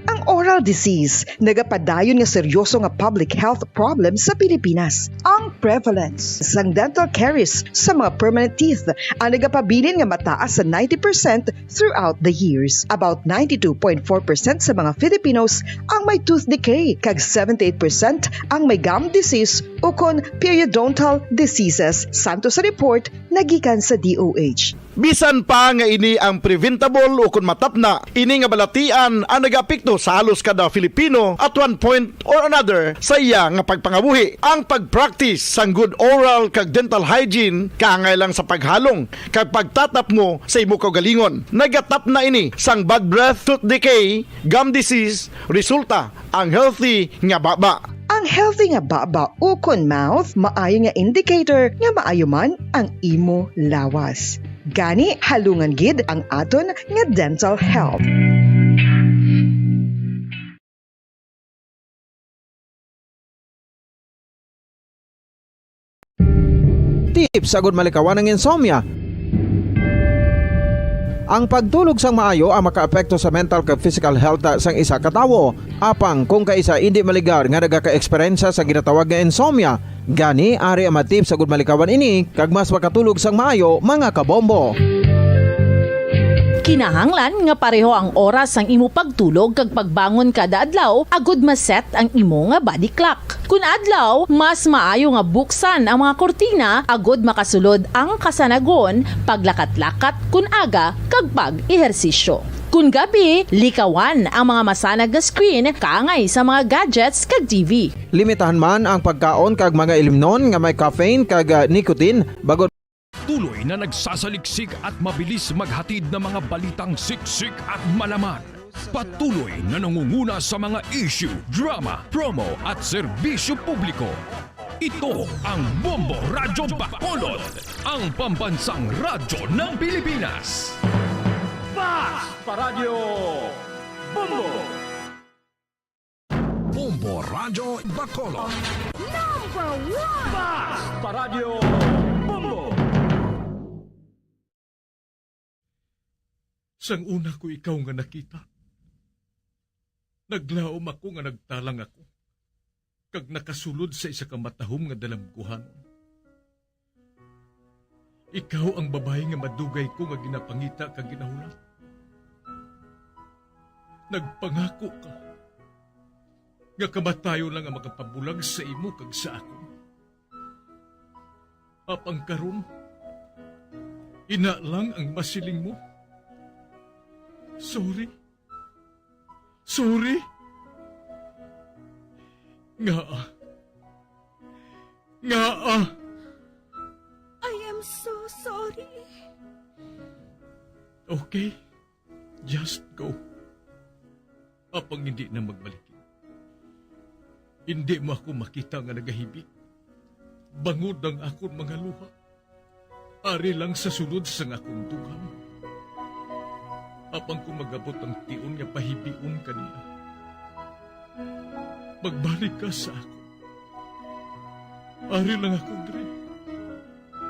Ang oral disease, nagapadayon nga seryoso nga public health problem sa Pilipinas. Ang prevalence sang dental caries sa mga permanent teeth ang nagapabilin nga mataas sa ninety percent throughout the years. About ninety-two point four percent sa mga Filipinos ang may tooth decay, kag seventy-eight percent ang may gum disease ukon periodontal diseases, santo sa report nagikan sa D O H. Bisan pa nga ini ang preventable ukon matapna, ini nga balatian ang nagaapekto sa halos kada Filipino at one point or another sa iya nga pagpangabuhi. Ang pag-practice sang good oral kag dental hygiene kaangay lang sa paghalong kag pagtatapngo sa imo kaugalingon. Nagatapna ini sang bad breath, tooth decay, gum disease, resulta ang healthy nga baba. Ang healthy nga baba ukon mouth maayo nga indicator nga maayo man ang imo lawas. Gani, halungan gid ang aton nga dental health. Tips agud malikawan ang insomnia. Ang pagtulog sang maayo ang makaapekto sa mental kag physical health sang isa ka tawo. Apang kung kaisa indi maligar nga nagaka-eksperyensya sa ginatawag nga insomnia, gani ari ang mga tips agud malikawan ini kag mas makatulog sang maayo, mga kabombo. Kinahanglan nga pareho ang oras sang imo pagtulog kag pagbangon kada adlaw agud ma-set ang imo nga body clock. Kun adlaw, mas maayo nga buksan ang mga kurtina agud makasulod ang kasanagon, paglakat-lakat kun aga, kag pag-ehersisyo. Kun gabi, likawan ang mga masanag nga screen kaangay sa mga gadgets kag T V. Limitahan man ang pagkaon kag mga ilimnon nga may caffeine kag, ah, nicotine, bag-o Patuloy na nagsasaliksik at mabilis maghatid ng mga balitang siksik at malaman. Patuloy na nangunguna sa mga issue, drama, promo at serbisyo publiko. Ito ang Bombo Radyo Bacolod, ang pambansang radyo ng Pilipinas. Basta Radyo Bombo! Bombo Radyo Bacolod. Number one! Basta Radyo Bombo! Sang una ko ikaw nga nakita, naglaom ako nga nagtalang ako, kag nakasulod sa isa ka matahom nga dalamguhanon. Ikaw ang babayi nga madugay ko nga ginapangita kag ginahulat. Nagpangako ka nga kamatayon lang ang makapabulag sa imo kag sa akon. Apang karon, ina lang ang masiling mo. Sorry. Sorry. Ngaa? Ngaa? I am so sorry. Okay. Just go. Apang hindi na magbalik. Hindi mo ako makita nga nagahibik. Bangod ang akon mga luha. Ari lang sa sulod sang akon dughan. Apang kung magabot ang tion nga pahibion ka niya, magbalik ka sa akon. Ari lang ako diri,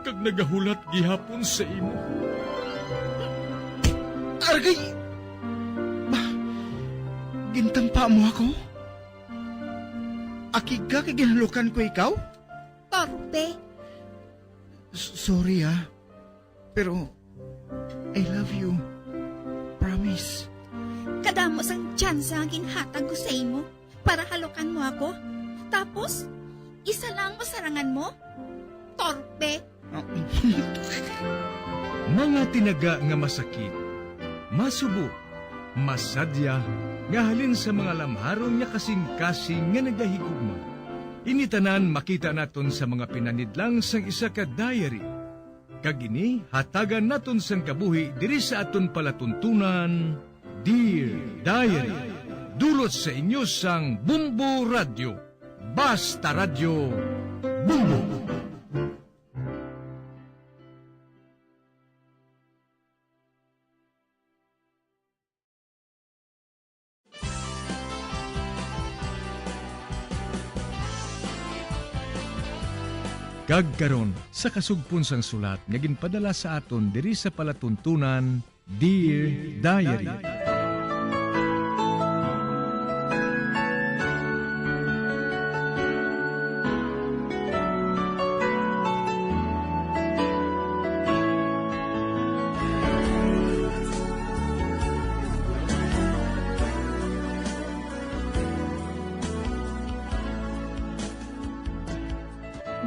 kag nagahulat gihapon sa imo. Argay! Ba, gintampa mo ako? Akig ka kay ginhalukan ko ikaw? Torpe. S-, sorry, ah. Pero, I love you. Promise. Kadamo sang tsansa nga ginhatag ko sa imo para halukan mo ako. Tapos, isa lang ang masarangan mo? Torpe. Mga tinaga nga masakit, masubo, masadya, nga halin sa mga lamharon nga kasing-kasing nga nagahigugma. Ini tanan makita naton sa mga pinanidlang sang isa ka diary. Kag ini hatagan naton sang kabuhi diri sa aton palatuntunan, Dear Diary. Dulot sa inyo sang Bombo Radyo. Basta Radyo, Bombo! Kag karon, sa kasugpon sang sulat nga ginpadala sa aton diri sa palatuntunan, Dear Diary.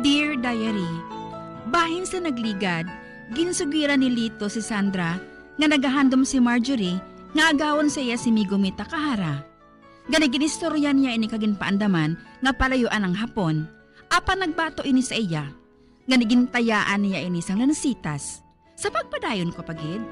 Dear Diary, bahin sa nagligad, ginsugiran ni Lito si Sandra nga nagahandom si Marjorie nga agawon sa iya si Megumi Takahara. Gani ginistorya niya ini kag ginpaandaman nga palayuan ang Hapon, apan nagbato ini sa iya. Gani gintayaan niya ini sang lansitas. Sa pagpadayon ko pa gid.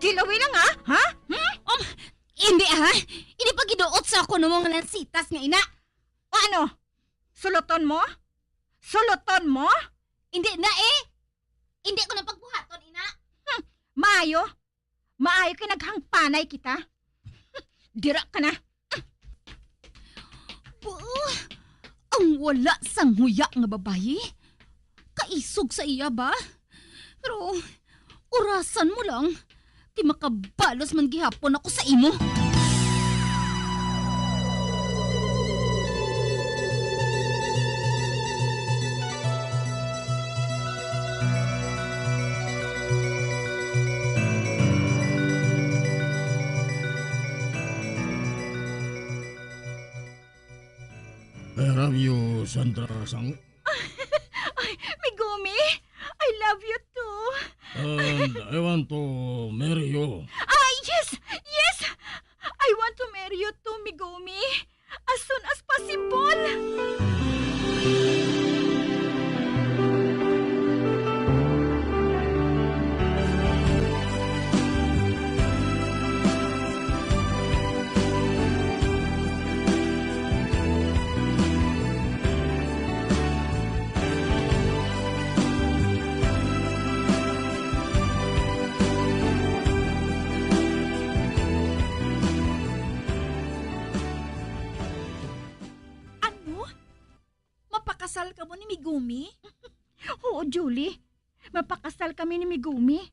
Tilawi lang, ha? Ha? Hmm? Um, hindi, ha? Hindi pa giduot sa ako nimo nga lansitas nga ina. O ano? Suluton mo? Suluton mo? Hindi na, eh. Hindi ko na pagbuhaton, ina. Hmm, maayo. Maayo kay naghangpanay kita. Dira ka na. Bah, ang wala sang huya nga babayi. Kaisog sa iya ba? Pero orasan mo lang, kay makabalos man gihapon ako sa imo. I love you, Sandra Sang. Ay, Megumi, I love you too. And I want to marry you. Ah, yes! Yes! I want to marry you too, Megumi. As soon as possible. Ano? Mapakasal kamo ni Megumi? Oo, Julie. Mapakasal kami ni Megumi.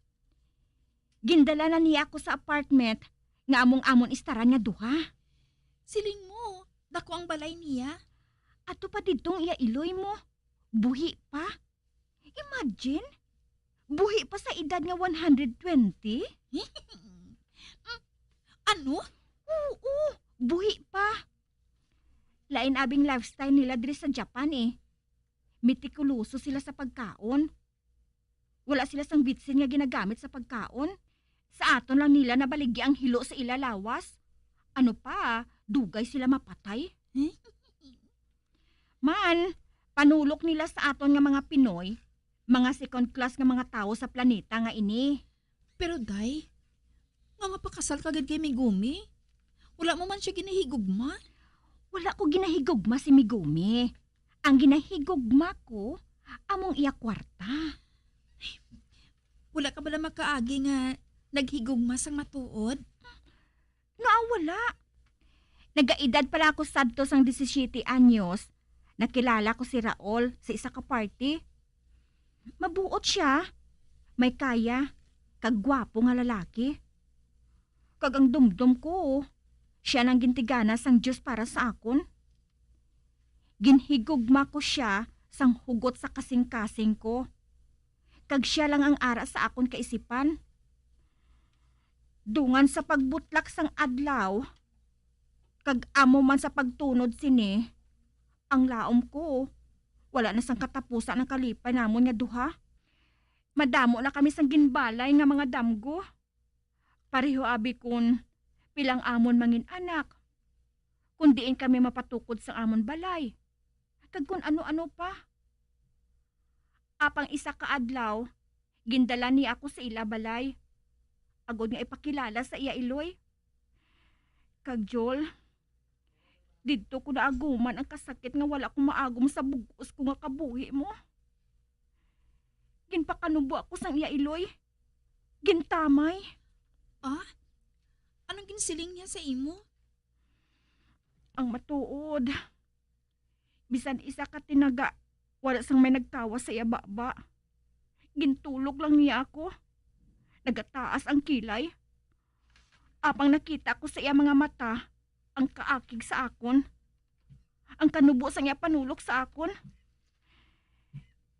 Gindala na niya ako sa apartment nga among amon istaran nga duha. Siling mo, dako ang balay niya? Ato pa didto ang iya iloy mo. Buhi pa. Imagine, buhi pa sa edad nga one hundred twenty. Mm, ano? Oo, buhi pa. Lain abing lifestyle nila diri sa Japan, eh. Metikuloso sila sa pagkaon. Wala sila sang bitsin nga ginagamit sa pagkaon. Sa aton lang nila nabaligya ang hilo sa ila lawas. Ano pa, dugay sila mapatay. Man, panulok nila sa aton nga mga Pinoy, mga second class nga mga tawo sa planeta nga ini. Pero, Day, nga mapakasal ka gid kay Megumi? Wala mo man siya ginahigugma? Wala ko ginahigugma si Megumi. Ang ginahigugma ko, among iya kwarta. Wala ka bala makaagi nga naghigugma sang matuod? No, ah, wala. Nagaedad pa lang ako sadto sang disisiete anyos, nakilala ko si Raul sa isa ka party. Mabuot sia, may kaya, kag gwapo nga lalaki. Kag ang dumdom ko, sia nang gintigana sang Dios para sa akon. Ginhigugma ko sia sang hugot sa kasingkasing ko, kag sia lang ang ara sa akon kaisipan. Dungan sa pagbutlak sang adlaw, kag amo man sa pagtunod sini, ang laom ko, wala na sang katapusan ang kalipay namon nga duha. Madamo na kami sang ginbalay nga mga damgo. Pareho abi kon pila ang amon mangin-anak, kon diin kami mapatukod sang amon balay, kag kon ano-ano pa. Apang isa ka adlaw, gindala niya ako sa ila balay, agod nga ipakilala sa iya iloy. Kag, Jol, didto ko naaguman ang kasakit nga wala ko maagom sa bug-os ko nga kabuhi mo. Ginpakanubo ako sang iya iloy. Gintamay. Ah? Anong ginsiling niya sa imo? Ang matuod, bisan isa ka tinaga, wala sang may nagkawas sa iya baba. Gintulok lang niya ako. Nagataas ang kilay. Apang nakita ko sa iya mga mata ang kaakig sa akon, ang kanubo sang iya panulok sa akon.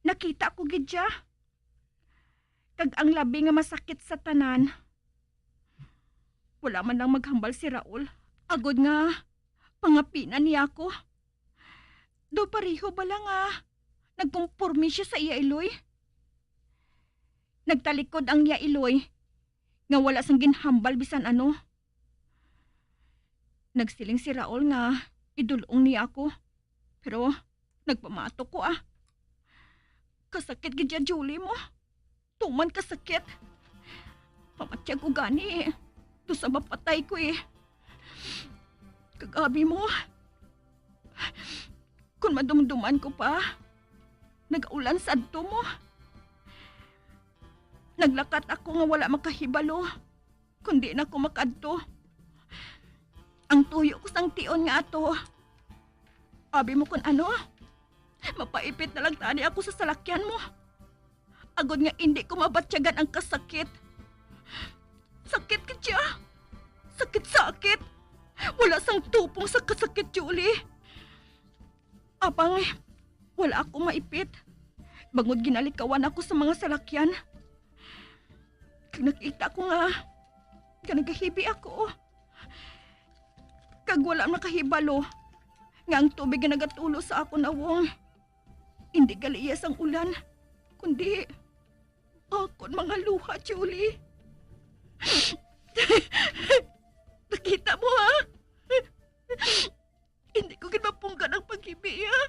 Nakita ko gid sia, kag ang labi nga masakit sa tanan, wala man lang maghambal si Raul, agod nga pangapinan niya ako. Daw pareho bala nga nagkumporme sia sa iya iloy. Nagtalikod ang iya iloy nga wala sang ginhambal bisan ano. Nagsiling si Raul nga idul-ong niya ako, pero nagpamatok ko, ah. Kasakit gid ya, Julie, mo. Tuman kasakit. Pamatyag ko gani, eh. Daw sa mapatay ko, eh. Kag abi mo, kun madumduman ko pa, nagaulan sadto mo. Naglakat ako nga wala makahibalo, kundi na ko makadto. Ang tuyo ko sang tion nga ato, abi mo kun ano, mapaipit na lang tani ako sa salakyan mo. Agod nga indi ko mabatyagan ang kasakit. Sakit gid sia. Sakit-sakit. Wala sang tupong sa kasakit, Julie. Apang wala ako maipit, bangod ginalikawan ako sa mga salakyan. Kag nakita ko nga, nga nagahibi ako. Kag wala makahibalo nga ang tubig nga nagatulo sa akon awong, indi gali iya sang ulan, kundi akon mga luha, Julie. Nakita mo, ha? Hindi ko gid mapunggan ang paghibi, ha?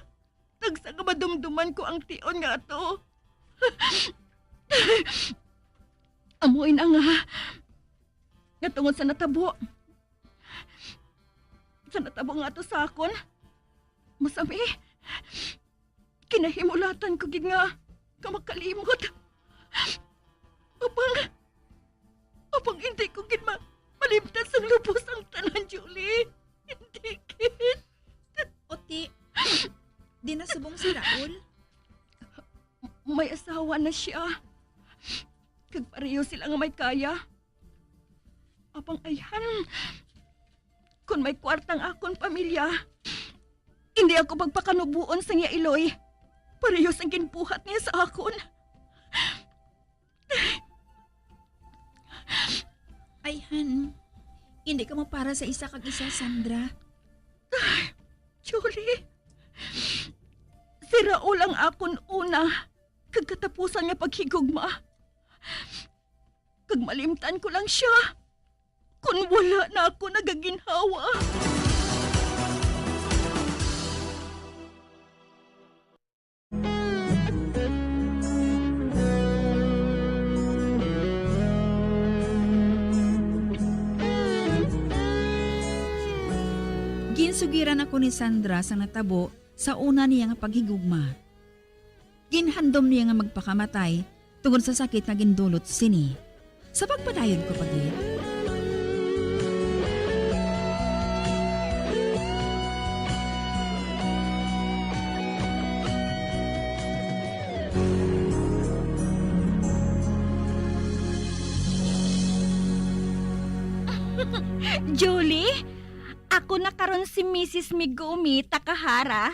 Tagsa nga madumduman ko ang tion nga ato. Amo ina nga, nga tungod sa natabo, sa natabo nga ato sa akon, masami, kinahimulatan ko gid nga, nga makalimot. Apang, apang hindi ko gid ma-, malimtan sang lubos ang tanan, Julie. Hindi gid. Oti, di na subong si Raul? May asawa na siya. Kag pareho sila nga may kaya. Apang ayhan, kun may kwarta ang akon pamilya, hindi ako pagpakanuboon sang iya iloy. Pareho sang ginbuhat niya sa akon. Ay, Han. Hindi ka mo para sa isa kag isa, Sandra. Julie, si Raul ang akon una kag katapusan nga paghigugma. Kag malimtan ko lang sia kon wala na ako nagaginhawa. Ginsugiran ako ni Sandra sa natabo sa una niya nga paghigugma. Ginhandom niya nga magpakamatay tungod sa sakit nga gindulot sini. Sa pagpadayon ko pa gid. Julie, ako na karon si Misis Megumi Takahara.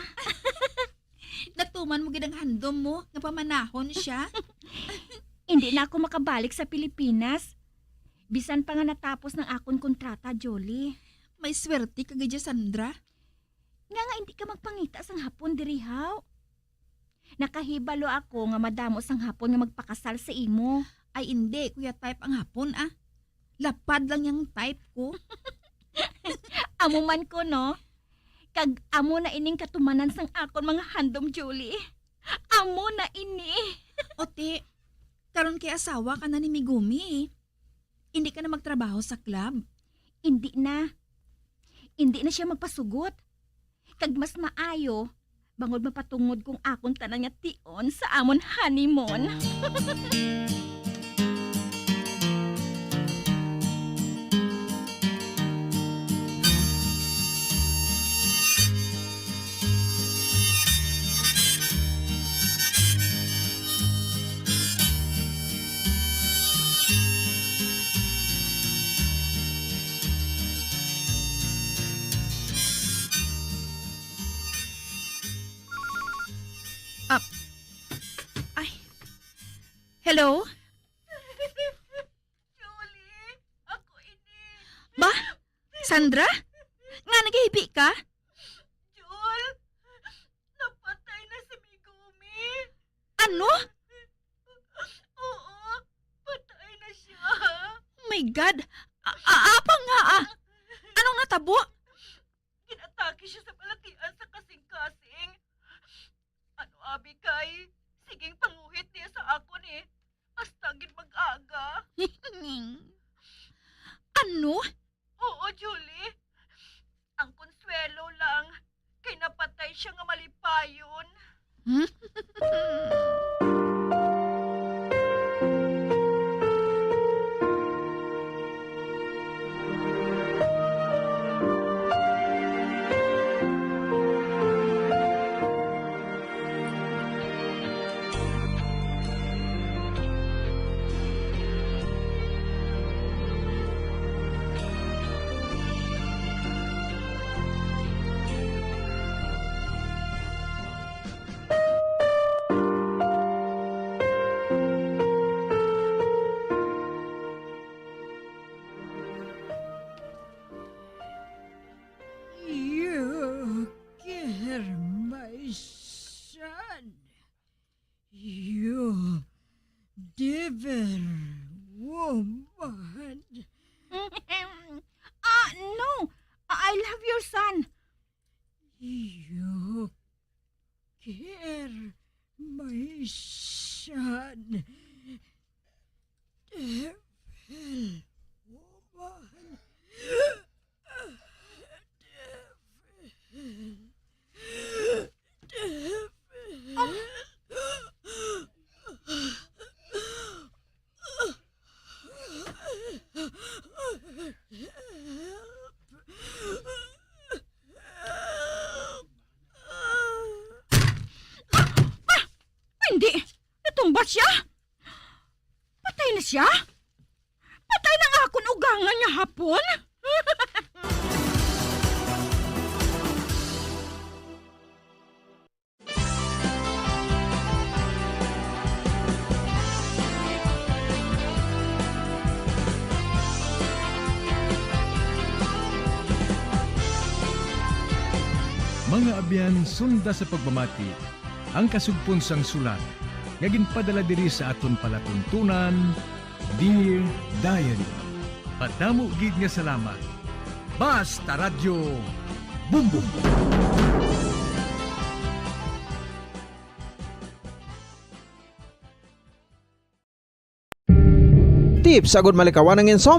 Natuman mo gid ang handom mo nga pamanahon siya? Hindi na ako makabalik sa Pilipinas. Bisan pa nga natapos ng akon kontrata, Julie. May swerte ka gid, Sandra. Nga nga hindi ka magpangita sang Hapon diri, haw? Nakahibalo ako nga madamo sang Hapon nga magpakasal sa imo. Ay, hindi, kuya, type ang Hapon, ah. Lapad lang yang type ko. Amo man ko, no? Kag amo na ining katumanan sang akon mga handom, Julie. Amo na ini. Ote, karon kay asawa ka na ni Megumi, eh. Hindi ka na magtrabaho sa club? Hindi na. Hindi na siya magpasugot. Kag mas maayo, bangod mapatungod kong akon tanan nga tion sa amon honeymoon. Hello? Julie, ako ini. Ba? Sandra? Nga nagahibi ka? Jul, napatay na si Megumi. Ano? Oo, patay na siya. Oh my God! A- a- apa nga, ah? Anong natabo? Ginatake siya sa balatian sa kasing-kasing. Ano abi kay, siging panguhit niya sa akon eh. Hasta gid mag-aga. Ano? Oo, Julie. Ang konsuwelo lang, kay napatay siya nga malipayon. You killed my son. You devil woman. Ah, no. I love your son. You killed my son. Devil woman. Devil. Devil. Ah! Hindi! Natumba siya! Patay na siya? Patay na nga akon ugangan nga hapon? Mga abyan, sunda sa pagpamati ang kasugpon sang sulat nga ginpadala diri sa aton palatuntunan, Dear Diary. Madamo gid nga salamat. Basta Radyo Bumbong. Tips agud malikawan ang insomnia.